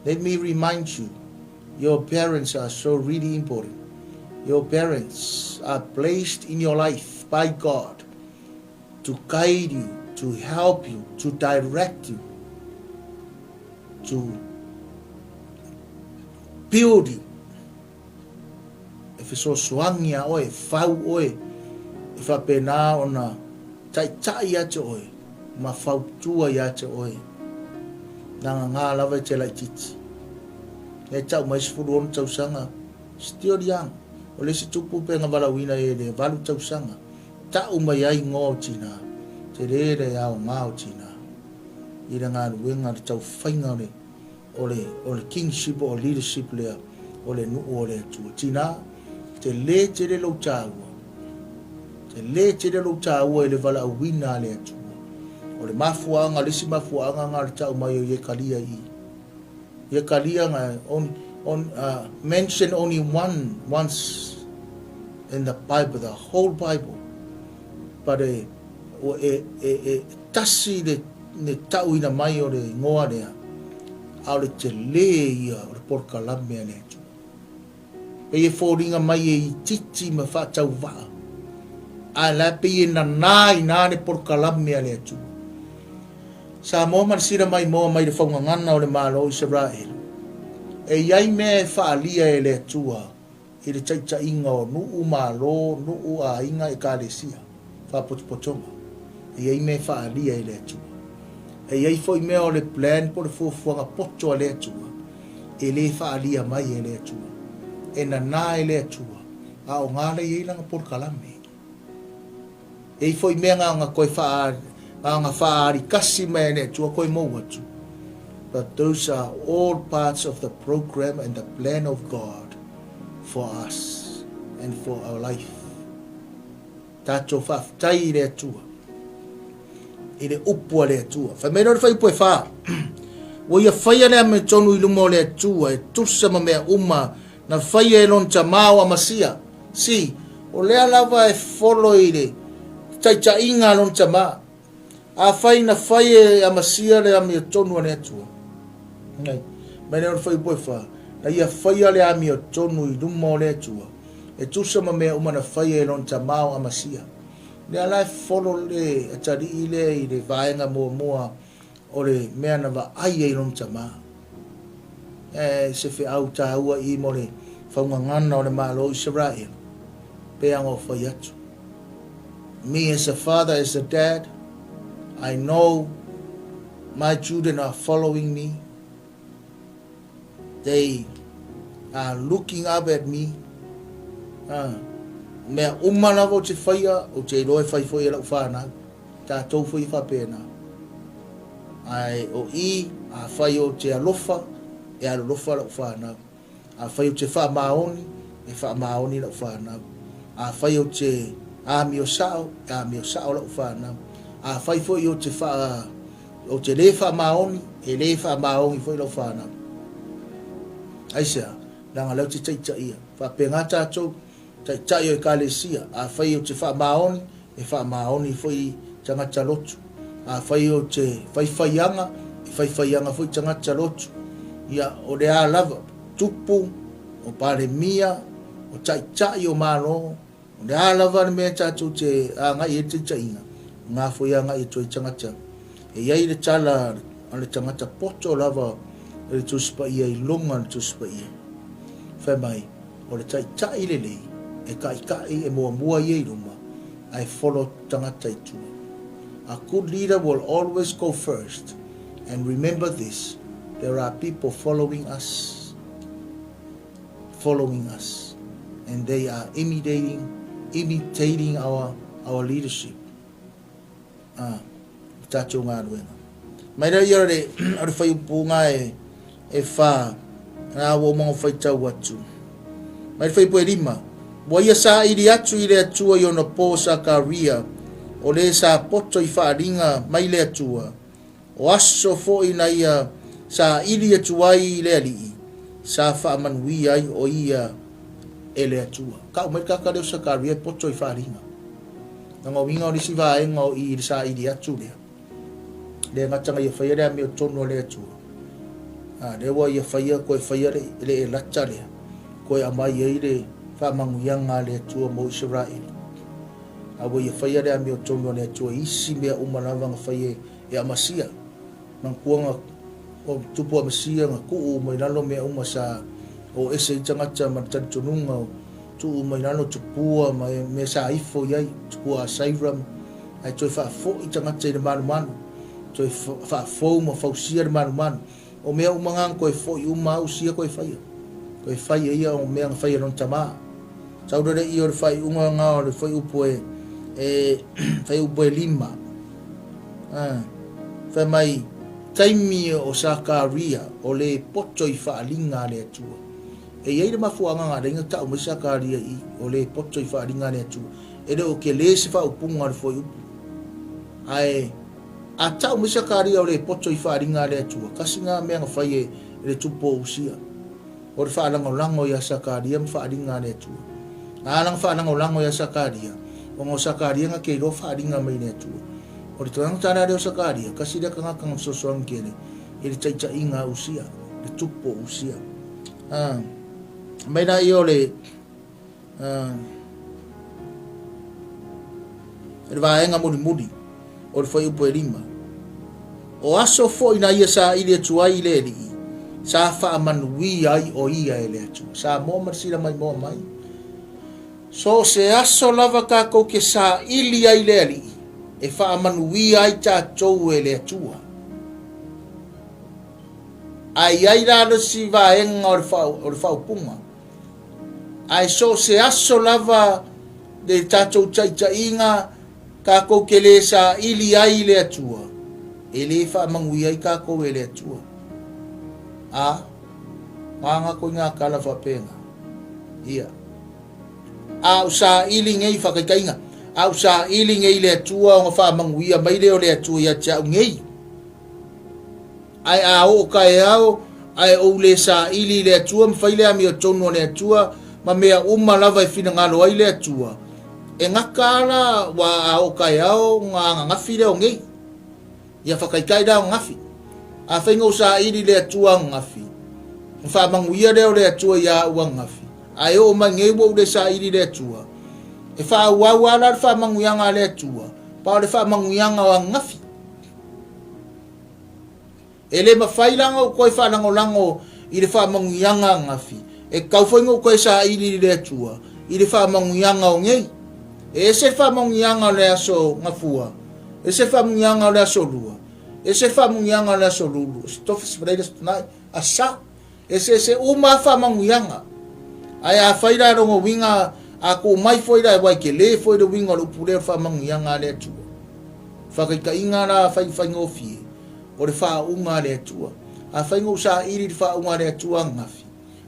let me remind you, Your parents are so really important. Your parents are placed in your life by God to guide you, to help you, to direct you, to build you. E fesoasoani iā oe, e fau oe, e faapena ona taitai ia te oe ma fautua ia te oe. Leaga ngā lava e te laitiiti. E tau mai 16 tausaga, still young. O le isi tupu pe na valaauina e le valu tausaga, tau mai ai igoa o tinā, tele le aoga o tinā i le galuega le taufaiga o le o le, o le kingship o leadership lea o le nuu o le Atua. Tinā, tele tele lou tāua. Tele tele lou tāua i le valaauina a le Atua. O le mafuaaga, le isi mafuaaga nga o le tau mai o Iekalia i. Iekalia nga, on, on, uh, mention only one, once in the Bible, the whole Bible. But e, e, e, e tasi le le tauina mai o le ingoa lea, a o le telē ia o le polokalame a le Atua. Pei e foliga mai e itiiti ma faatauvaa, ae la e pei e nanā inā le polokalame a le Atua. Samoa ma le sila maimoa mai le faugagana o le Malo o Isaraelu, e i ai mea e faaalia e le Atua. i le taitaiga o nuu, malo, nuu, aiga, ekalesia, faapotopotoga. E i ai mea e faaalia e le Atua. E i ai foi mea o le plan po o le fuafuaga poto a le Atua e le faaalia mai e le Atua. E nana e le Atua, a o ga lea e i ai lana polokalame. E i ai foi mea na ona toe faa, na ona faalikasi mai e le Atua toe mou atu. But those are all parts of the program and the plan of God for us and for our life. Tatou faafetai i le Atua, i le upu a le Atua. Fai mai lea o le fuaiupu e whā. Ua ia faia le amiotonu i luma o le Atua e tusa ma mea uma na faia e lona tamā o Amasia. See, o lea lava e folo i le taitaiga a lona tamā. Afai na fai e Amasia le amiotonu a le Atua, nei, mai lea o le fuaiupu e whā, na ia faia le amiotonu i luma o le Atua, e tusa ma mea uma na faia e lona tamā o Amasia. Lea la e folo le atalii lea i le vaega muamua o le mea na vaai ai lona tamā. E se feau tāua i mo le faugagana o le Malo o Isaraelu, pei ona ou fai atu. Me as a father, as a dad, I know my children are following me. They are looking up at me. Ah, mea uma lava ou te faia, ou te iloa e fai foi e lau whanau. Tātou foi e whapena. Ae o i, afai ou te alofa, e alolofa lau whanau. Afai ou te faamaoni, e faamaoni lau fanau. Afai ou te amio sao, e amio sao lau fanau. Afai foi ou te wha, ou te lē faamaoni, e lē faamaoni foi lau fanau. Aisea, leaga lea ou te taitaia. Faapena tātou, taitai o ekalesia, afai ou te faamaoni, e faamaoni foi tagata lotu. Afai ou te faifaiaga, e faifaiaga foi tagata lotu. Ia, o le a lava, tupu, o Palemia, o taitai o Malo, o le a lava le mea tatou te agai ai le taitaiga, o ngā foi agai atu ai tagata. E i ai le tala a le tagata poto lava e le Tusi Paia i luga o le Tusi Paia. Fai mai, O le taitai lelei, e kaʻikaʻi e muamua ia i luma, ae folo tagata i tua. A good leader will always go first, and remember this, there are people following us, following us, and they are imitating, imitating our, our leadership. Ā, o tātou galuega. Mai rā ia o le, o le whaiupu ngā e, e whā, ngā ua uma o whaitau atu. Mai le fuaiupu e lima, Ua ia saili atu i le Atua i ona pō Sakaria, o lē sa poto i faaaliga mai le Atua, o aso foi na ia saili atu ai i le Alii, sa faamanuia ai o ia e le Atua. Kau mai le kaka lea o Sakaria e poto i faaaliga. Lona uiga o le isi vaega o i i le saili atu lea. Le gata na ia faia le amiotonu a le Atua, a lea ua ia faia koe faia le, le elata lea, koe aumai ai le faamanuiaga a le Atua mo Isaraelu. A ua ia faia le amiotonu a le Atua i isi mea uma lava na fai e, e Amasia. Manatua na o tupu Amasia na tuu uma i lalo mea uma sa o ese ai tagata ma le talitonuga o tuu uma i lalo tupua ma mea sa ifo i ai, tupua a Sairam, ae toe faafoi tagata i le malumalu, toe faafou ma fausia le malumalu. O mea uma na na toe foi uma a Usia toe faia. Toe fai e ia o mea na fai e lona tamā. Sau lele i o le faaiuga na o le fuaiupu e, e fuaiupu e lima. Ah, fai mai, taimi o Sakaria o le poto i faaaliga a le Atua. E i ai le mafuaaga na ala ai na tau mai Sakaria i o le poto i faaaliga a le Atua. E le o tele se faaupuga o le fuaiupu. Ae a tau mai Sakaria o le poto i faaaliga a le Atua, kasi na mea na fai e le tupu o Usia. O le faalagolago iā Sakaria ma faaaliga a le Atua. A lana faalagolago iā Sakaria, ona o Sakaria na te iloa faaaliga mai le Atua. O le tagata la lea o Sakaria, kasi lea tagata na fesoasoani tele i le taitaiga a Usia, le tupu o Usia. A, mai laia o le, a, le vaega mulimuli o le fuaiupu e lima. O aso foi na ia saili atu ai i le Alii, sa faamanuia ai o ia e le Atua. Samoa ma le sila maimoa mai. So o se aso lava tatou te saili ai i le Alii, e faamanuia ai tatou e le Atua. Ae i ai la le isi vaega o le, fa, o le faaupuga. Ae so o se aso lava le tatou taitaiga tatou te le saili ai i le Atua, e le faamanuia ai tatou e le Atua. A, maga koe ngā tala faapena. Ia. A u saili nei whakaitainga, a u saili nei le Atua o nga whaamanuia mai lea o le Atua ia te au nei. Ae a oo taeao, ae ou le saili i le Atua ma fai le amiotonu a le Atua ma mea uma lava e finagalo ai le Atua, e gata a la ua a oo taeao nga ananafi lea o nei. Ia whakaitai la o ananafi. Afai na ou saili i le Atua ananafi, na faamanuia lea o le Atua ia au ananafi, ae oo mai nei ua ou le saili i le Atua, e faaauau a la le faamanuiaga a le Atua, pa o le faamanuiaga o ananafi. E le mafai la ona ou toe faalagolago i le faamanuiaga ananafi, e tatau foi ona ou toe saili i le Atua i le faamanuiaga o nei. E ese le faamanuiaga o le aso Gafua, ese le faamanuiaga o le aso Lua, ese le faamanuiaga o le aso Lulu, aso Tofi, aso Faraile, aso Toonai, aso Sa. Eseese uma lava faamanuiaga. Ae afai la lona uiga, a tuu mai foi la, aua e tele foi le uiga o le upu lea o le faamanuiaga a le Atua. Faataitaiga la faifaigofie, o le faauuga a le Atua. Afai na ou saili i le faauuga a le Atua ananafi,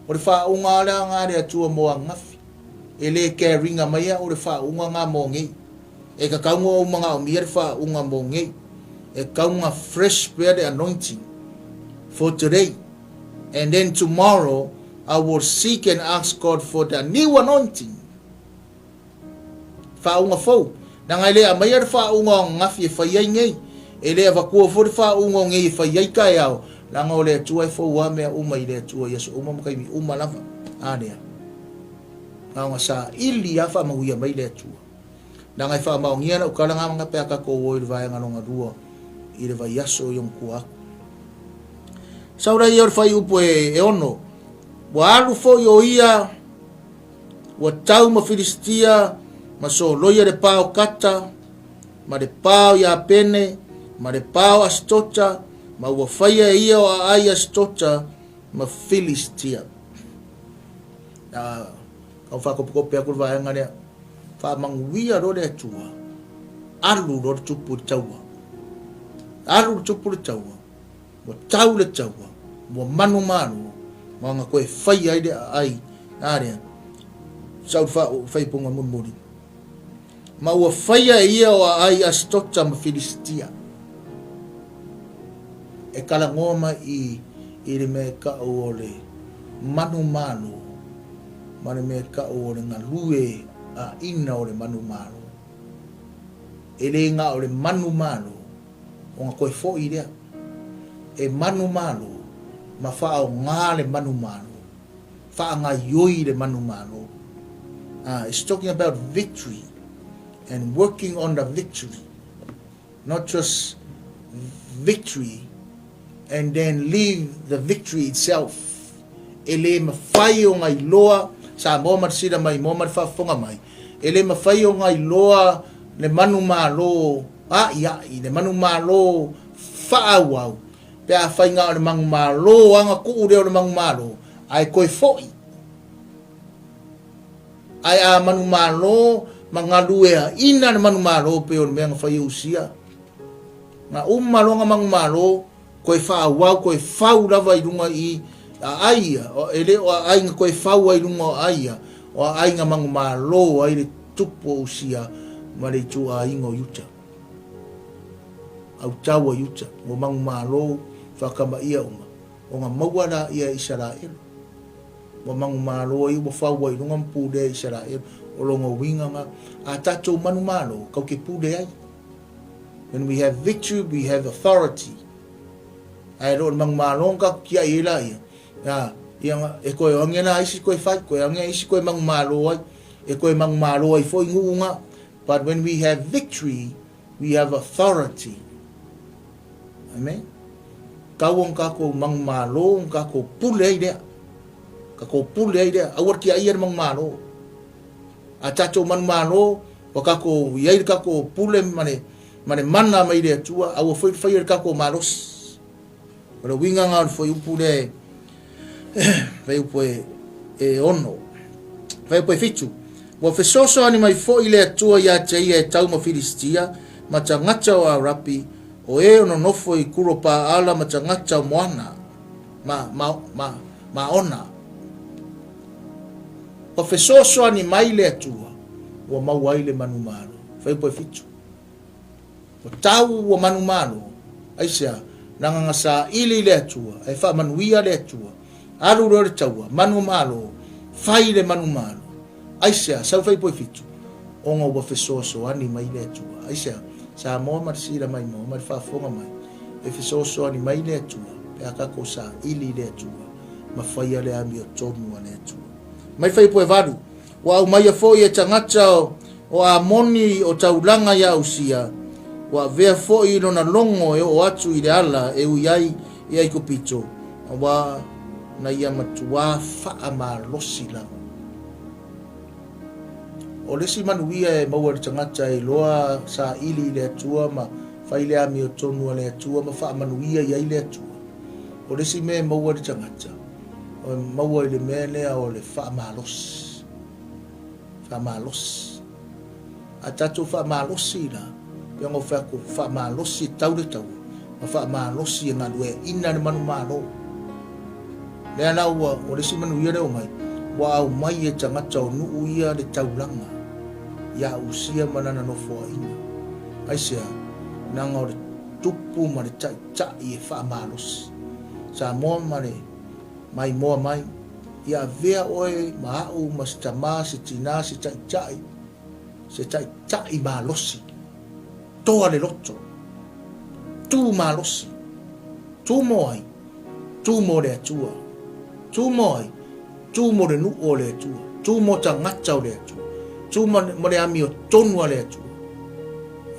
o le faauuga lava lena a le Atua mo ananafi. E le carry ina mai au le faauuga lena mo nei. E tatau ona ou manaomia le faauuga mo nei. E tatau ona fresh pea le anointing for today. And then tomorrow I will seek and ask God for the new anointing. Faauuga fou. Leaga e le aumaia le faauuga o ananafi e fai ai nei. E le avatua foi le faauuga o nei e fai ai taeao, leaga o le Atua e fou lava mea uma i le Atua i aso uma ma taimi uma lava. A lea. Na ona saili lava faamanuia mai le Atua. Leaga e faamaonia lau tala na pe a tatou o i le vaega lona lua i le vaiaso i ona tua atu. Sau la ia o le fuaiupu e, e ono. Ua alu foi o ia, ua tau ma Filistia, ma soloia le pa o Kata, ma le pa o Iapene, ma le pa o Asitota, ma ua faia e ia o aai Asitota ma Filistia. Na, kau whakopekope aku le vaega lea. Faamanuia loa le Atua, alu loa le tupu i le taua. Alu le tupu i le taua, ua tau le taua, ua manumalo, ma ona toe faia ai le aai, a lea, sau le faaipoga mulimuli. Ma ua faia e ia o aai Asitota ma Filisitia. E talanoa mai i, i le mea e tau o le manumalo ma le mea e tau o le galue aina o le manumalo. E le na o le manumalo ona toe foi lea. E manumalo ma faaaoga le manumalo, faagaioi le manumalo. It's talking about victory and working on the victory. Not just victory and then leave the victory itself. E le mafai ona iloa, Samoa ma le sila mai, moa ma le faafofoga mai, e le mafai ona iloa le manumalo a'ia'i, le manumalo faaauau, pe afai na o le manumalo lava ona tuu lea o le manumalo, ae toe fo'i. Ae a manumalo ma galueaina le manumalo pei o le mea na fai e Usia, na uma loa na manumalo, toe faaauau, toe fau lava i luga i aai ia, e le o aai na toe fau ai i luga o aai ia, o aai na manumalo ai le tupu o Usia ma le ituaiga o Iuta. Autau a Iuta, ua manumalo faakamaia uma, ona maua laia e Isaraelu. Ua manumalo ai, ua fau ai i luga ma pulea e Isaraelu. O lona uiga na, a tatou manumalo, kau te pule ai. When we have victory, we have authority. Ae le o le manumalo na tatou tiai ai laia, a, ia, e toe o ange la isi toe fai, toe ange isi toe manumalo ai, e toe manumalo ai foi nuu na. But when we have victory, we have authority. Amen. Tau ona tatou manumalo, ona tatou pule ai lea. Tatou pule ai lea. Aua le tiaia le manumalo. A tatou manumalo, ua tatou i ai le tatou pule ma le, ma le mana mai le Atua, aua foi le faia le tatou malosi. O le uiga na o le fuaiupu lea e, fuaiupu e, e ono. Fuaiupu e fitu. Ua fesoasoani mai foi le Atua ia te ia e tau ma Filistia, ma tagata o Arapi, o e o nonofo i Kuropaala ma tagata o Moana, ma, ma, ma, Maona. Ua fesoasoani mai le Atua, ua maua ai le manumalo. Fuaiupu e fitu. Ua tau ua manumalo, aisea? Leaga na saili le Atua, ae faamanuia le Atua. Alu loa le taua, manumalo, fai le manumalo. Aisea? Sau fuaiupu e fitu, ona ua fesoasoani mai le Atua. Aisea? Samoa ma le sila maimoa ma le faafofoga mai, e fesoasoani mai le Atua pe a tatou saili i le Atua ma faia le amiotonu a le Atua. Mai fuaiupu e valu, Ua aumaia foi e tagata o Amoni o taulaga iā Usia, ua avea foi lona logo e oo atu i le ala e ui ai i Aikupito, auā na ia matuā faamalosi lava. O le isi manuia e maua e le tagata e iloa saili i le Atua ma fai le amiotonu a le Atua ma faamanuia i ai le Atua. O le isi mea e maua e le tagata, e maua i le mea lea o le faamalosi. Faamalosi. A tatou faamalosi la, pei ona ou fai atu, faamalosi e tau le taua, ma faamalosi e galueaiina le manumalo. Lea la ua, o le isi manuia lea ua mai, ua aumai e tagata o nuu ia le taulaga ia Usia ma lana nofoaiga. Aisea? Leaga o le tupu ma le taitai e faamalosi. Samoa ma le maimoa mai, ia avea oe ma a'u ma se tama, se tina, se taitai, se taitai malosi, toa le loto, tu malosi, tu mo ai, tu mo le Atua, tu mo ai, tu mo le nuu o le Atua, tu mo tagata o le Atua, tu mo le amiotonu a le Atua.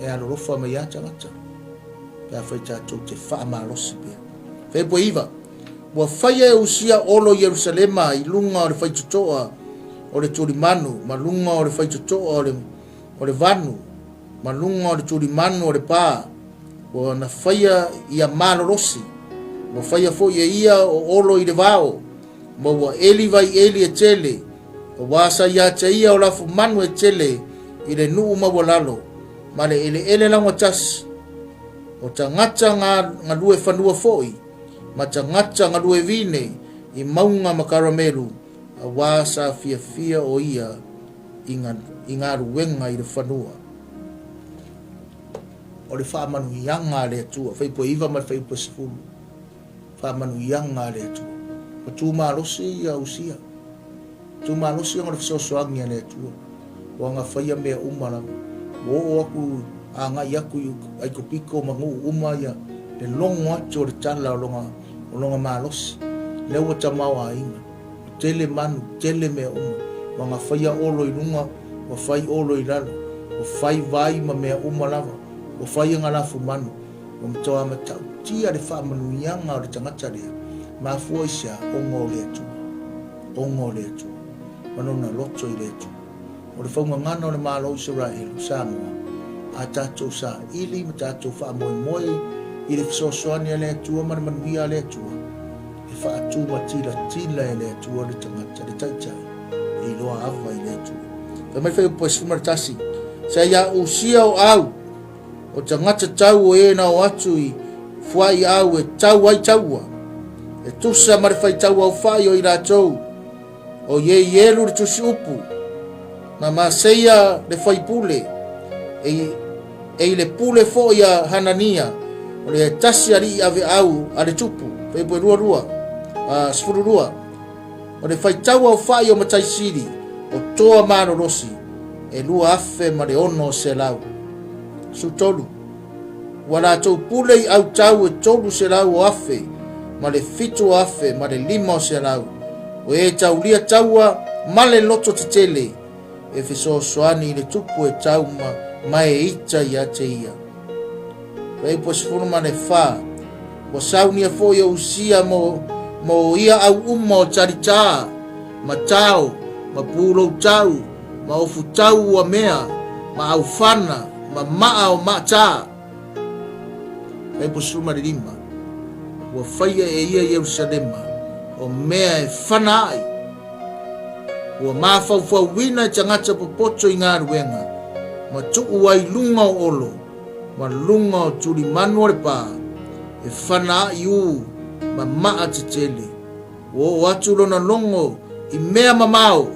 E alolofa mai a tagata, pe afai tatou te faamalosi pea. Fuaiupu e iva, Ua faia e Usia olo i Ierusalema i luga o le faitotoa o le tulimanu, ma luga o le faitotoa o le, o le vanu, ma luga o le tulimanu o le pā, ua na faia ia malolosi, ua faia foi e ia o olo i le vao, ma ua eli vai eli e tele, auā sa ia te ia o lafumanu e tele i le nuu maualalo, ma le eleele laugatasi, o tagata galue fanua foi, ma tagata galue vine i mauga ma Karamelu, auā sa fiafia o ia i galuega i le fanua. O le faamanuiaga a le Atua, Fuaiupu e 9 ma le Fuaiupu e 10. Faamanuiaga a le Atua. Ua tu malosi ia Usia. Tu malosi ona o le fesoasoani a le Atua. Ua na faia mea uma lava. Ua oo atu agai atu i Aikupito ma nuu uma ia le logo atu o le tala o lona, o lona malosi. Lea ua tamaoaiga. Ua tele manu, tele mea uma. Ua na faia olo i luga, ua fai olo i lalo. Ua fai vai ma mea uma lava. Ua fai ana lafumanu. Ua matua matautia le faamanuiaga o le tagata lea, mafua i se a? Ona o le Atua. Ona o le Atua. Ma lona loto i le Atua. O le faugagana o le Malo o Isaraelu, Samoa, a tatou saili ma tatou faamoemoe i le fesoasoani a le Atua ma le manuia a le Atua, e faatumatilatila e le Atua le tagata, le taitai, e iloa ava i le Atua. Fai mai fuaiupu 11, Sa ia Usia o au, O tagata tau o e na o atu i fuaiau e tau ai taua, e tusa ma le faitau aofai o i latou, o Ieielu le tusiupu, ma Maseia le faipule, e, e i le pule foi a Hanania, o le tasi alii aveau a le tupu, fuaiupu e 22, a 12. O le faitau aofai o Mataisili, o toa malolosi, e 2,600. 13. Ua latou pule i autau e 300 o afe, ma le fitu o afe ma le lima o selau, o e taulia taua ma le loto tetele, e fesoasoani i le tupu e tau ma, ma e ita ia te ia. Fuaiupu 14, Ua saunia foi o Usia mo, mo ia au uma o Talitā, ma Tao, ma Pūloutau, ma ofutau ua mea, ma aufana, ma maa o maata. Fuaiupu 15, Ua faia e ia Ierusalema o mea e whana ai. Ua mafaufauina e tagata popoto i galuega, ma tuu ai luga o olo, ma luga o tulimanu o le pā, e whana ai u ma maa tetele. Ua oo atu lona logo i mea mamao,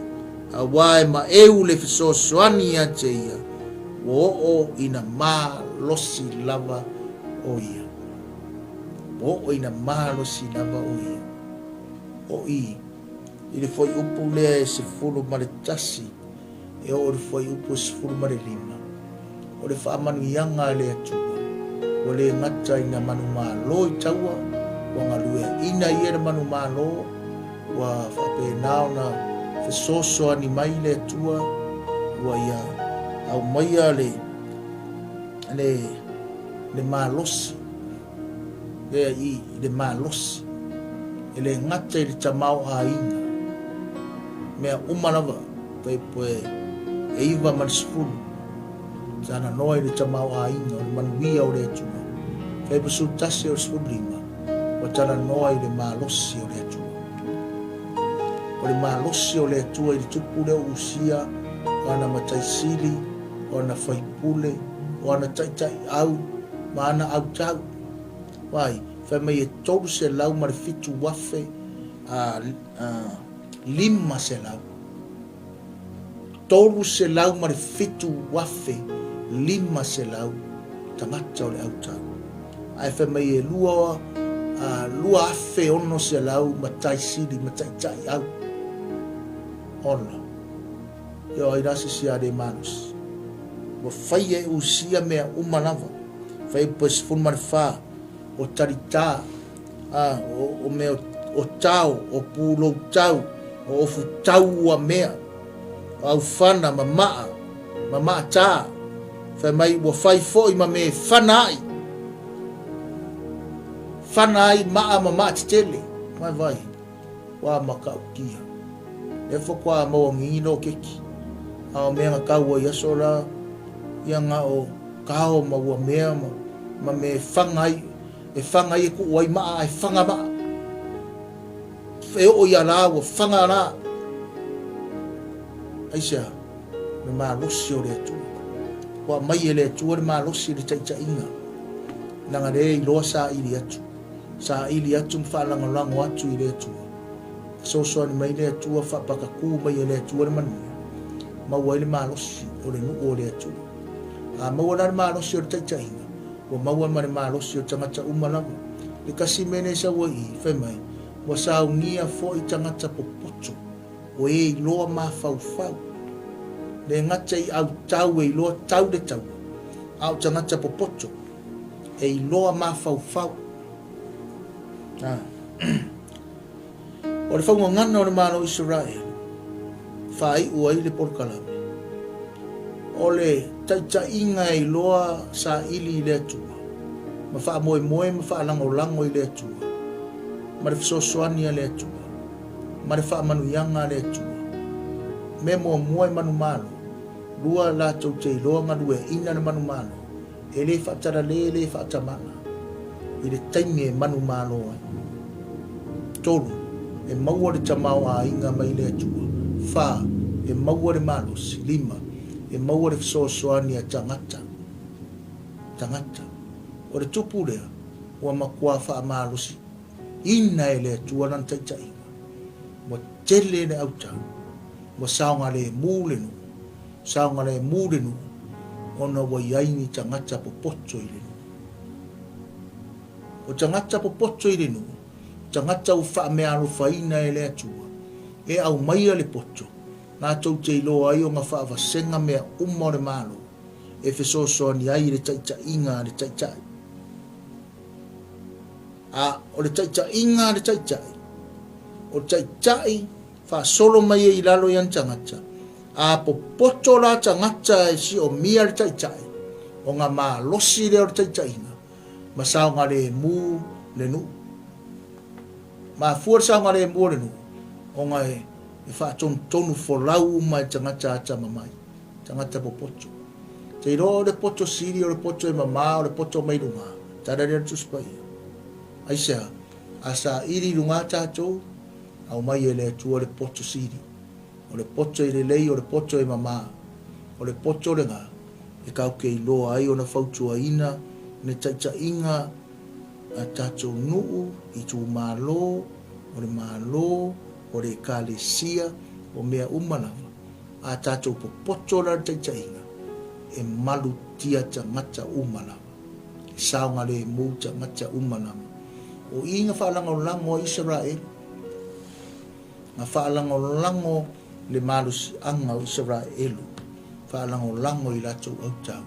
auā e maʻeu le fesoasoani ia te ia, ua oo ina malosi lava o ia. Ua oo ina malosi lava o ia. O i, i le fuaiupu lea e 11 e oo i le fuaiupu e 15, o le faamanuiaga a le Atua, ua le gata ina manumalo i taua, ua galueaina ia le manumalo, ua faapena ona fesoasoani mai le Atua, ua ia aumaia le, le, le malosi, lea i le malosi, e le gata i le tamaoaiga, mea uma lava, fuaiupu e 9 ma le 10, talanoa i le tamaoaiga o le manuia o le Atua. Fuaiupu 11 o le 15, ua talanoa i le malosi o le Atua. O le malosi o le Atua i le tupu lea o Usia, o ana matai sili, o ana faipule, o ana taitaiau, ma ana autau. Wai, fai mai e 307,000 a, a, 500. 307,500 tagata o le autau. Ae fai mai e lua, a, 2,600 matai sili ma taitaiau. Ola. Ia o ai la se isi a le malosi. Ua faia e Usia mea uma lava. Fuaiupu 14, o Talitā, a, o, o mea o tao, o pūlou tau, o ofu tau ua mea, o aufana ma maa, ma maatā, fai mai ua fai foi ma me whana ai. Whana ai maa ma maa tetele. Mai vai. Ua makautia. Lea faatoa maua ngingi lo keki. A o mea nga kau ai aso la, ia nga o kao ma ua mea ma, ma me whanga ai, e whanga ai e kuu ai maa e whanga maa. E oo ia la ua whanga la. Aisea, le malosi o le Atua. Ua mai e le Atua le malosi i le taitaiga. Leaga le iloa saili atu. Saili atu ma faalagolago atu i le Atua. Fesoasoani mai le Atua, faapakakū mai e le Atua le manuia, maua ai le malosi o le nuu o le Atua. A maua la le malosi o le taitaiga, ua maua ma le malosi o tagata uma lava. Le kasi mea nei sau ai i, fai mai, ua saunia foi tagata popoto, o e iloa mafaufau. Le gata i autau e iloa tau le taua, a o tagata popoto, e iloa mafaufau. A. O le faugagana o le Malo o Isaraelu, faaiu ai le polokalame, o le taitaiga e iloa saili i le Atua, ma faamoemoe ma faalagolago i le Atua, ma le fesoasoani a le Atua, ma le faamanuiaga a le Atua. Mea muamua e manumalo, lua latou te iloa galueaina le manumalo, E le faatalale, e le faatamala i le taimi e manumalo ai. 3, E maua le tamaoaiga mai le Atua. 4, E maua le malosi. 5, E maua le fesoasoani a tagata. Tagata. O le tupu lea, ua matua faamalosiina e le Atua lana taitaiga. Ua tele le autau, ua saogalemu le nuu. Saogalemu le nuu ona ua i ai ni tagata popoto i le nuu. O tagata popoto i le nuu, tagata ua faameaalofaina e le Atua, e aumaia le poto, latou te iloa ai ona faavasega mea uma o le Malo, e fesoasoani ai i le taitaiga a le Taitai. A o le taitaiga a le Taitai, o le Taitai Faasolo mai ai i lalo i ana tagata, a popoto la tagata e siomia le taitai, ona malosi lea o le taitaiga, ma saogalemu le nuu. Mafua le saogalemu o le nuu, ona e E faatonutonu folau uma e tagata atamamai, tagata popoto. Te iloa o le poto sili, o le poto e mamā, o le poto mai lugā. Tala lea le Tusi Paia. Aisea? A saili i lugā tatou, aumai e le Atua le poto sili. O le poto e lelei, o le poto e mamā. O le poto lenā e tatou te iloa ai ona fautuaina le taitaiga a tatou nuu, itumalo, o le Malo, o le Ekalesia, o mea uma lava. A tatou popoto la le taitaiga, e malutia tagata uma lava. E saogalemu tagata uma lava. O i na faalagolago ai Isaraelu, na faalagolago le malosiaga o Isaraelu, faalagolago i latou autau,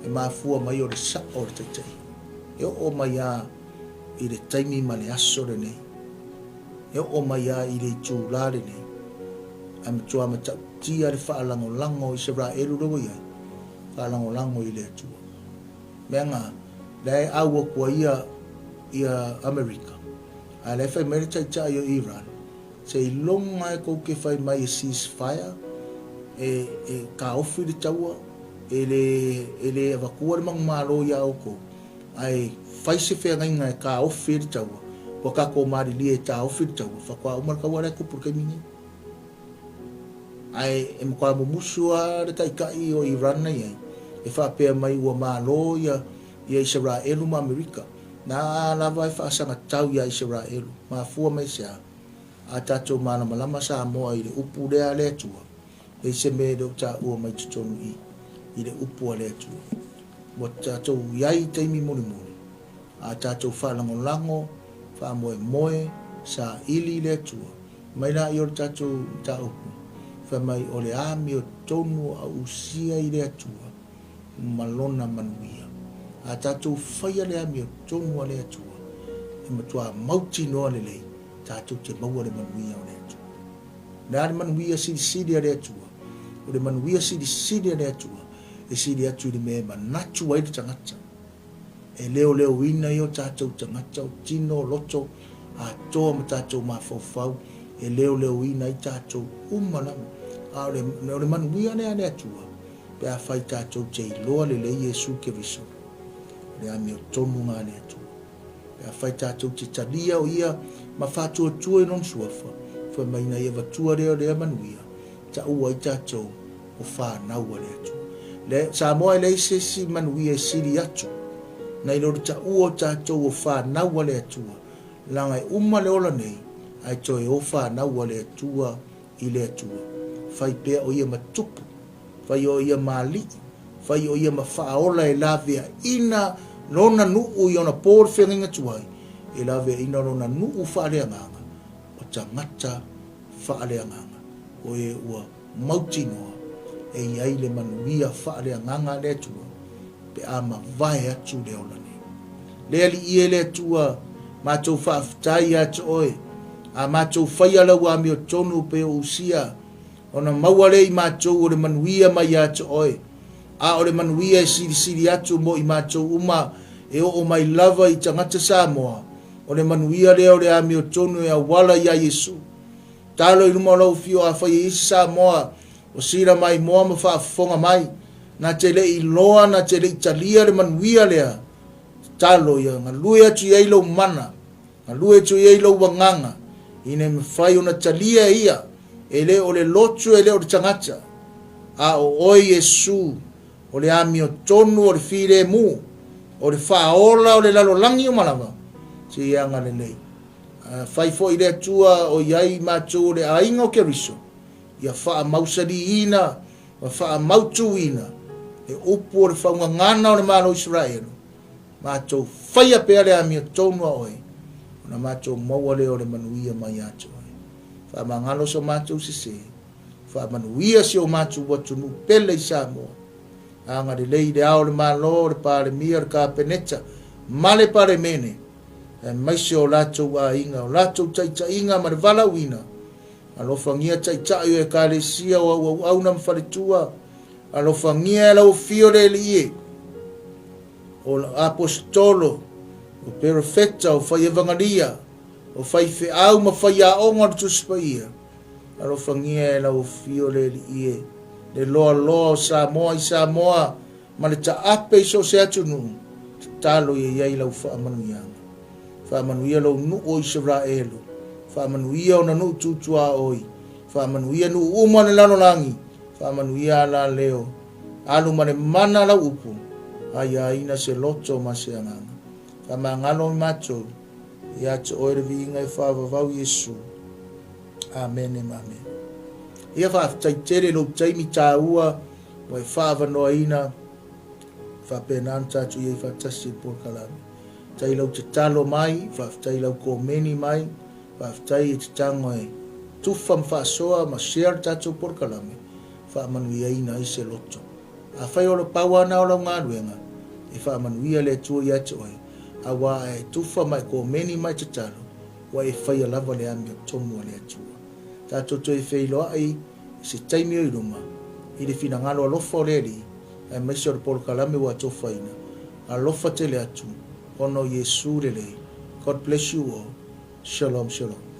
e mafua mai o le sao o le taitaiga. E oo mai lava i le taimi ma le aso lenei, e oo mai lava i le itulā lenei, ae matua matautia le faalagolago o Isaraelu lea ua i ai, faalagolago i le Atua. Leaga la e au atu ai ia, ia Amerika, ae la e fai mai le taitai o Iran, seiloga e tou te fai mai e cease fire, e, e taofi le taua, e le, e le avatua le manumalo ia outou, ae fai se feagaiga e taofi ai le taua, ua tatou malilie e taofi le taua, faatoa uma le taua la e tupu i le taimi nei. Ae e matua mumusu lava le taitai o Iran na i ai, e faapea mai ua malo ia, ia Isaraelu ma Amerika. Na lava e faasagatau ia Isaraelu. Mafua mai se a? A tatou malamalama Samoa i le upu lea a le Atua, leai se mea e le o taua mai totonu i i le upu a le Atua. Ua tatou i ai i taimi mulimuli, a tatou faalagolago, faamoemoe, saili i le Atua, mai laia o le tatou mataupu, fai mai o le amiotonu a usia i le Atua ma Lona manuia. A tatou faia le amiotonu a le Atua, e matua mautinoa lelei tatou te maua le manuia o le Atua. O le a le manuia silisili a le Atua? O le manuia silisili a le Atua e sili atu i le mea e manatu ai le tagata. E leoleoina ai o tatou tagata, o tino, loto, atoa ma tatou mafaufau, e leoleoina ai tatou uma lava. A o le, o le manuia lea a le Atua, pe afai tatou te iloa lelei Iesu Keriso, o le amiotonu na a le Atua. Pe afai tatou te talia o Ia ma faatuatua i Lona Suafa, fai mai ina ia avatua lea o lea manuia, taua ai tatou o fanau a le Atua. Le, Samoa e leai se isi manuia e sili atu nai lo le taua o tatou o fanau a le Atua, leaga e uma le ola nei, ae toe o fanau a le Atua i le Atua. Fai pea o Ia ma tupu, fai o Ia ma alii, fai o Ia ma faaola e laveaina Lona nuu i ona po le feagaiga tuai, e laveaina Lona nuu faaleagaga o tagata faaleagaga, o e ua mautinoa e i ai le manuia faaleagaga a le Atua pe a mavae atu le ola nei. Le Alii e le Atua, matou faafetai ia te Oe, a matou faia lau amiotonu pei o Usia, ona maua lea i matou o le manuia mai ia te Oe, a o le manuia e silisili atu mo i matou uma e oo mai lava i tagata Samoa, o le manuia lea o le amiotonu e auala iā Iesu. Talo i luma o lau afio afai e i ai se Samoa o sila maimoa ma faafofoga mai, na te le i iloa, na te le i talia le manuia lea, tatalo ia galue atu i ai lou mana, galue atu i ai lou agaga, ina ia mafai ona talia e ia, e le o le lotu e le o le tagata, a o oe Iesu, o le amiotonu o le filemu, o le faaola o le lalolagi uma lava, seia agalelei. Afai foi le Atua o i ai matou o le aiga o Keriso, ia faamausaliina ma faamautuina le upu o le faugagana o le Malo o Isaraelu, matou faia pea le amiotonu a oe, ona matou maua lea o le manuia mai ia te oe. Faamagalo so matou sese, faamanuia si o matou atunuu pele i Samoa. Agalelei i le Ao o le Malo, le Palemia, le Kapeneta ma le Palemene, aemaise o latou aiga, o latou taitaiga ma le valaauina. Alofagia taitai o Ekalesia o au auauna ma faletua. Alofagia e lau afio le Alii e, o Aposetolo, o Perofeta, o Faievagalia, o faifeau ma faiaoga o le Tusi Paia. Alofagia e lau Afio le Alii e, le loaloa o Samoa i Samoa ma le taape i so o se atunuu, tatalo ia i ai lau faamanuiaga. Faamanuia lou nuu o Isaraelu, faamanuia ona nuu tutuaoi, faamanuia nuu uma o le lalolagi, faamanuia alaleo, alu ma le mana lau upu, aiaina se loto ma se agaga. Faamagalo i matou, ia te oe le viiga e faavavau Iesu. Amene ma amene. Ia faafetai tele i lou taimi taua ua e faaavanoaina faapena ona tatou i ai faatasi i le polokalame. Faafetai i lau tatalo mai, faafetai i lau komeni mai, faafetai e te tago e tufa ma faasoa ma share le tatou polokalame, faamanuiaina ai se loto. Afai o le pau lava na o lau galuega, e faamanuia le Atua ia te oe, aua a e tufa ma e komeni ma e tatalo, ua e faia lava le amiotonu a le Atua. Tatou toe feiloai i se taimi o i luma, i le finagalo alofa o le Alii, aemaise o le polokalame ua atofaina. Alofa tele atu, ona o Iesu lelei. God bless you all. Shalom, shalom.